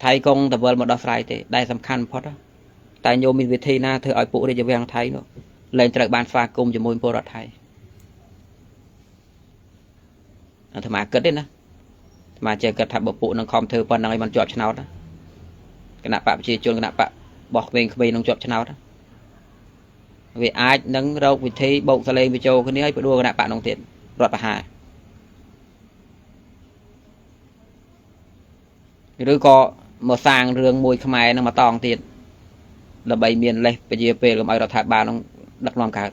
ថៃគង់តវិលមកដោះស្រាយទេដែលសំខាន់បំផុតតែញោមមានវិធីណាធ្វើឲ្យពួករាជវាំងថៃនោះលែងត្រូវបានស្វាគមន៍ជាមួយពលរដ្ឋថៃអាត្មាគិតទេណាអាត្មាចេះគិតថាបើពួកនឹងខំធ្វើប៉ុណ្ណឹងឲ្យมันជាប់ឆ្នោតគណៈបកប្រជាជនគណៈបកបោះក្មេងៗនឹងជាប់ឆ្នោតវាអាចនឹងរកវិធីបោកសលេងបញ្ចូលគ្នាឲ្យផ្ដួលគណៈបកនោះទៀតរដ្ឋប្រហារឬក៏មកសាងរឿងមួយខ្មែរនឹងមកតងទៀតដើម្បីមានលេសពជាពេលកុំឲ្យរដ្ឋាភិបាលនឹងដឹកនាំកើត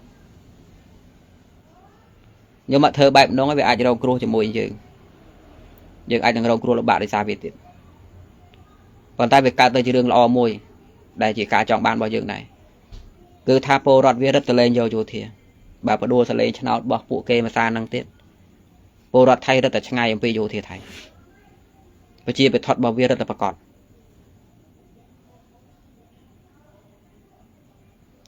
ខ្ញុំមកធ្វើបែបនោះវាអាចរងគ្រោះជាមួយយើងយើងអាចនឹងរងគ្រោះលំបាកដោយសារវាទៀតប៉ុន្តែវាកើតទៅជារឿងល្អមួយដែលជាការចង់បានរបស់យើងដែរគឺថាពលរដ្ឋវារឹតតលេងយកយោធាបើផ្ដួលសលេងឆ្នោតរបស់ពួកគេមួយសារនឹងទៀតពលរដ្ឋថៃរឹតតែឆ្ងាយអំពីយោធាថៃប្រជាពិធរបស់វារឹតតែប្រកប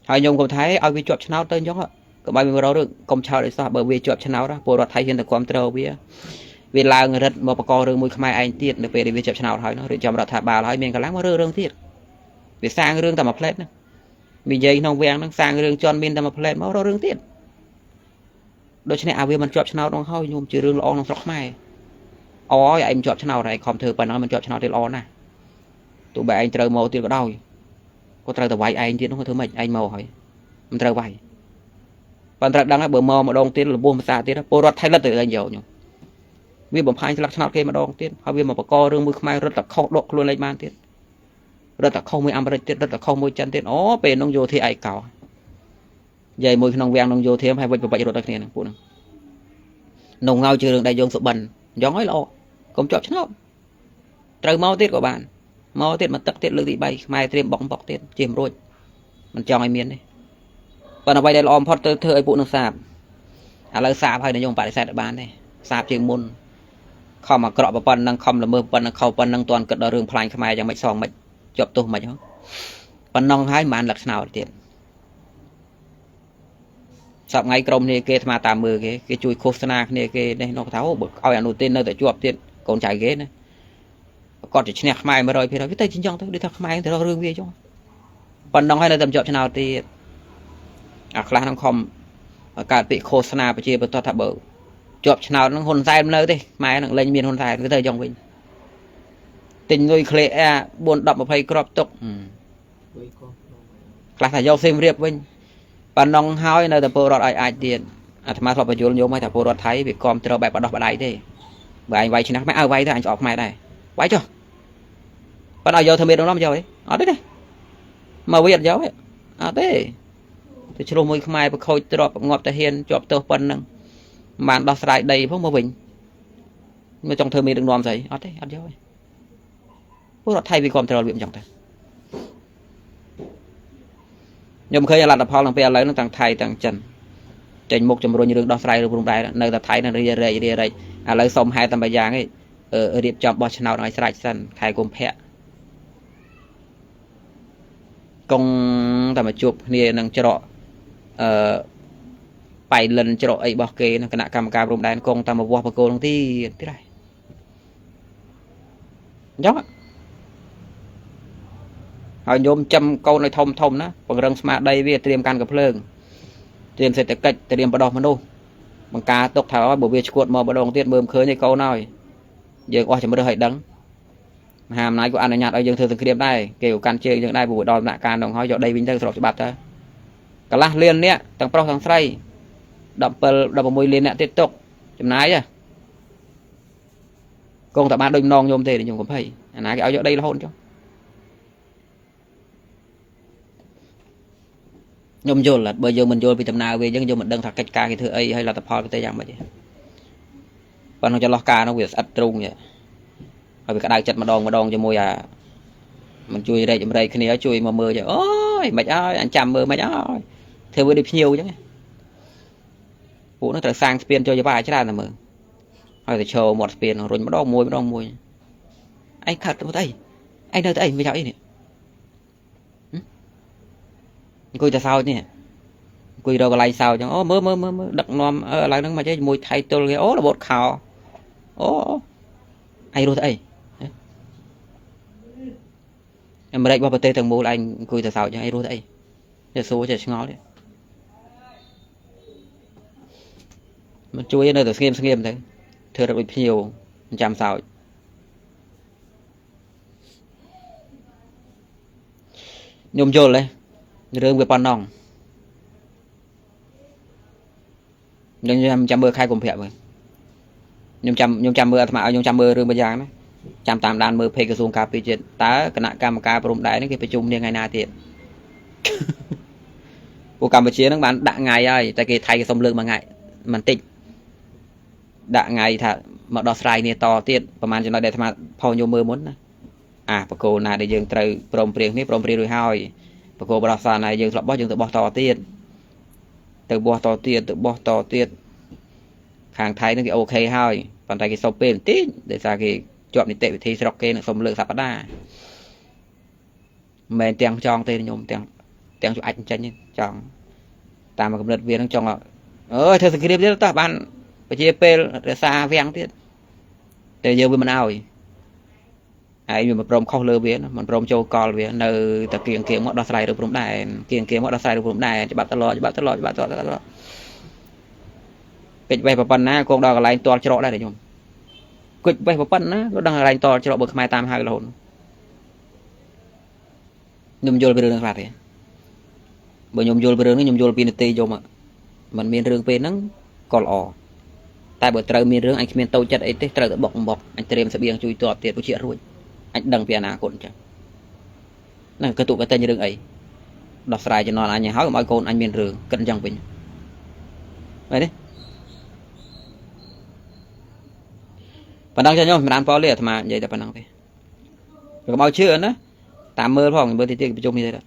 ហើយញោមកុំថៃឲ្យវាជាប់ឆ្នោតទៅអញ្ចឹងកុំឲ្យវារករឿងកុំឆោតឲ្យសោះបើវាជាប់ឆ្នោតពលរដ្ឋថៃហ៊ានតែគ្រប់គ្រងវាវាឡើងរឹតមកបករឿងមួយខ្មែរឯងទៀតនៅពេលដែលវាជាប់ឆ្នោតហើយនោះរៀបចំរដ្ឋាភិបាលហើយមានកម្លាំងមករឿងទៀតវាសាងរឿងតែមួយផ្លែតហ្នឹងនិយាយក្នុងវាំងហ្នឹងសាងរឿងជន់មានតែមួយផ្លែតមករករឿងទៀតដូច្នេះអាវាមិនជាប់ឆ្នោតនោះហើយញោមជារឿងល្អក្នុងស្រុកខ្មែរអូយឯងមិនជាប់ឆ្នោតហើយខំធ្វើប៉ុណ្ណឹងមិនជាប់ឆ្នោតទេល្អណាស់ទោះបីឯងត្រូវមកទៀតក៏ដោយក៏ត្រូវតែវាយឯងទៀតនោះធ្វើម៉េចឯងមកហើយមិនត្រូវវាយប៉ុន្តែត្រូវដឹងហើយបើមកម្ដងទៀតលបួសភាសាទៀតពលរដ្ឋថៃលិតទៅឯងយកញោមវាបំផាញស្លឹកឆ្នោតគេម្ដងទៀតហើយវាមកបករឿងមួយខ្មែររត់តែខុសដកខ្លួនលេខបានទៀតរត់តែខុសមួយអាមេរិកទៀតរត់តែខុសមួយចិនទៀតអូពេលនោះយោធាឯកោនិយាយមួយក្នុងវាំងក្នុងយោធាហើយវិច្ចបបាច់រត់ដល់គ្នាហ្នឹងពួកហ្នឹងនងងៅជារឿងដែលយើងសុបិនអញ្ចឹងហើយល្អកុំជាប់ឆ្នោតត្រូវមកទៀតក៏បានមកទៀតមកទឹកទៀតលើកទី3ខ្មែរត្រៀមបុកបុកទៀតជិះមិនរួចមិនចង់ឲ្យមានទេប៉ុន្តែអ្វីដែលល្អបំផុតទៅធ្វើឲ្យពួកនឹងសាបឥឡូវសាបហើយនយោបាយបដិសេធបានទេសាបជាងមុនខំអាក្រក់ប៉ុណ្ណឹងខំល្មើសប៉ុណ្ណឹងខុសប៉ុណ្ណឹងតាន់គិតដល់រឿងផ្លាញ់ខ្មែរយ៉ាងម៉េចសងម៉េចជាប់ទោសម៉េចហ៎ប៉ុណ្ណឹងហើយមិនបានលឹកឆ្នោតទៀតសប្ងៃក្រុមនេះគេអាត្មាតាមមើលគេគេជួយឃោសនាគ្នាគេនេះនោះថាអូបើឲ្យអនុទិននៅតែជាប់ទៀតកូនចៅគេណាគាត់จะឈ្នះខ្មែរ100%វាទៅចិញ្ចឹងទៅដូចថាខ្មែរទៅរករឿងវាអញ្ចឹងប៉ុណ្ណឹងហើយនៅតែជាប់ឆ្នោតទៀតអាខ្លះហ្នឹងខំកើតពាក្យឃោសនាប្រជាពលរដ្ឋថាបើជាប់ឆ្នោតហ្នឹងហ៊ុនសែននៅទេខ្មែរហ្នឹងលែងមានហ៊ុនសែនវាទៅអញ្ចឹងវិញទិញលុយក្លេអ4 10 20គ្រាប់ទុកខ្លះថាយកសៀមរាបវិញប៉ុណ្ណឹងហើយនៅតែពលរដ្ឋឲ្យអាចទៀតអាត្មាធ្លាប់បញ្យល់ញោមឲ្យថាពលរដ្ឋថៃវាគាំទ្របែបបដោះបដៃទេបើឯងវាយឈ្នះខ្មែរឲ្យវាយទៅអញស្អប់ខ្មែរដែរវាយចុះប៉ុន្តែឲ្យយកធ្វើមេដឹកនាំយកទេអត់ទេណាមកវាអត់យកទេអត់ទេទៅឆ្លោះមួយខ្មែរប្រខូចទ្រពងាប់តាហ៊ានជាប់ទោសប៉ុណ្ណឹងមិនបានដោះស្រាយដីផងមកវិញមកចង់ធ្វើមេដឹកនាំស្អីអត់ទេអត់យកទេពលរដ្ឋថៃវាគាំទ្រវាអញ្ចឹងទៅខ្ញុំឃើញលទ្ធផលក្នុងពេលឥឡូវហ្នឹងទាំងថៃទាំងចិនចេញមុខជំរុញរឿងដោះស្រាយរឿងព្រំដែននៅតែថៃនឹងរារែករារែកឥឡូវសុំហេតុតែមួយយ៉ាងឯងរៀបចំបោះឆ្នោតឲ្យស្រេចសិនខែកុម្ភៈកងតែមកជួបគ្នានឹងច្រកអឺបៃលិនច្រកអីរបស់គេនឹងគណៈកម្មការព្រំដែនកងតែមកវាស់បកគោលនឹងទៀតទៀតហើយអញ្ចឹងហើយញោមចាំកូនឲ្យធំធំណាពង្រឹងស្មារតីវាត្រៀមកាន់កំភ្លើងត្រៀមសេដ្ឋកិច្ចត្រៀមបដោះមនុស្សបង្ការទុកថាឲ្យបើវាឈួតមកម្ដងទៀតមើលមិនឃើញទេកូនហើយយើងអស់ជំរឿសឲ្យដឹងមហាអំណាចក៏អនុញ្ញាតឲ្យយើងធ្វើសង្គ្រាមដែរគេក៏កាន់ជើងយើងដែរព្រោះដល់ដំណាក់កាលនោះហើយយកដីវិញទៅស្របច្បាប់ទៅកន្លះលានអ្នកទាំងប្រុសទាំងស្រី17 16លានអ្នកទៀតទុកចំណាយហ៎ គង់តែបានដូចម្ដងញោមទេញោមកំភៃអាណាគេឲ្យយកដីរហូតចុះខ្ញុំយល់បើយើងមិនយល់ពីដំណើរវាយើងយើងមិនដឹងថាកិច្ចការគេធ្វើអីហើយលទ្ធផលវាទៅយ៉ាងម៉េចទេប៉ុន្តែចន្លោះការនោះវាស្អិតទ្រូងហើយវាក្តៅចិត្តម្ដងម្ដងជាមួយអាមិនជួយរែកចម្រែកគ្នាជួយមកមើលអូយមិនអើយអញចាំមើលមិនអើយធ្វើវាដូចភ្ញៀវអញ្ចឹងពួកនោះត្រូវសាងស្ពានចូលច្បារច្រើនតែមើលហើយទៅឈរមាត់ស្ពានរុញម្ដងមួយម្ដងមួយឯងខាត់ទៅអីឯងនៅទៅអីមិនចៅអីនេះអង្គុយតែសើចនេះអង្គុយរកកន្លែងសើចចឹងអូមើលមើលមើលដឹកនាំឥឡូវហ្នឹងមកចេះជាមួយថៃទល់គេអូរបូតខោអូឯងរស់ទៅអីអាមេរិករបស់ប្រទេសទាំងមូលឯងអង្គុយតែសើចចឹងឯងរស់ទៅអីចេះសួរចេះឆ្ងល់ទេមិនជួយនៅតែស្ងៀមស្ងៀមទៅធ្វើរត់ដូចភ្ញៀវចាំសើចខ្ញុំយល់ទេរឿងវាប៉ុណ្ណឹងខ្ញុំចាំមើលខែកុម្ភៈមើលខ្ញុំចាំមើលអាត្មាឲ្យខ្ញុំចាំមើលរឿងមួយយ៉ាងណាចាំតាមដានមើលเพจក្រសួងការពារជាតិតើគណៈកម្មការព្រំដែននេះគេប្រជុំគ្នាថ្ងៃណាទៀតពួកកម្ពុជានឹងបានដាក់ថ្ងៃហើយតែគេថៃគេសុំលើកមួយថ្ងៃបន្តិចដាក់ថ្ងៃថាមកដោះស្រាយគ្នាតទៀតប្រហែលចំណុចដែលអាត្មាផុសញោមមើលមុនណាអាបកគោណាដែលយើងត្រូវព្រមព្រៀងគ្នាព្រមព្រៀងរួចហើយបកគោបដោះសារណាយើងធ្លាប់បោះយើងទៅបោះតទៀតទៅបោះតទៀតទៅបោះតទៀតខាងថៃនឹងគេអូខេហើយប៉ុន្តែគេសុំពេលបន្តិចដោយសារគេជាប់នីតិវិធីស្រុកគេនឹងសុំលើកសប្តាហ៍មិនមែនទាំងចង់ទេញោមទាំងអាចចេញចង់តាមកម្រិតវានឹងចង់អើយធ្វើសង្គ្រាមទៀតតោះបានពជាពេលរក្សាវាំងទៀតតែយើងវាមិនអោយឯងវាមិនព្រមខុសលើវាមិនព្រមចូលកលវានៅតែគៀងគៀងមកដោះស្រាយរឿងព្រំដែនគៀងគៀងមកដោះស្រាយរឿងព្រំដែនច្បាប់តឡច្បាប់តឡច្បាប់តឡកិច្ចវេះប៉ុណ្ណាគង់ដល់កន្លែងតល់ច្រកដែរញោមកិច្ចវេះប៉ុណ្ណាក៏ដល់កន្លែងតល់ច្រកបើខ្មែរតាមហៅរហូតខ្ញុំយល់ពីរឿងហ្នឹងខ្លះទេបើខ្ញុំយល់ពីរឿងនេះខ្ញុំយល់ពីនាទីយំមិនមានរឿងពេលហ្នឹងក៏ល្អតែបើត្រូវមានរឿងអញគ្មានតូចចិត្តអីទេត្រូវតែបុកបុកអញត្រៀមស្បៀងជួយតបទៀតពុជារួចអញដឹងពីអនាគតអញ្ចឹងហ្នឹងក៏ទូកតែរឿងអីដោះស្រាយចំណន់អញហើយកុំឲ្យកូនអញមានរឿងគិតអញ្ចឹងវិញមែនទេប៉ុណ្ណឹងចាញោមមិនបានប៉លទេអាត្មានិយាយតែប៉ុណ្ណឹងទេកុំឲ្យជឿណាតាមមើលផងមើលទីទៀតប្រជុំនេះទេ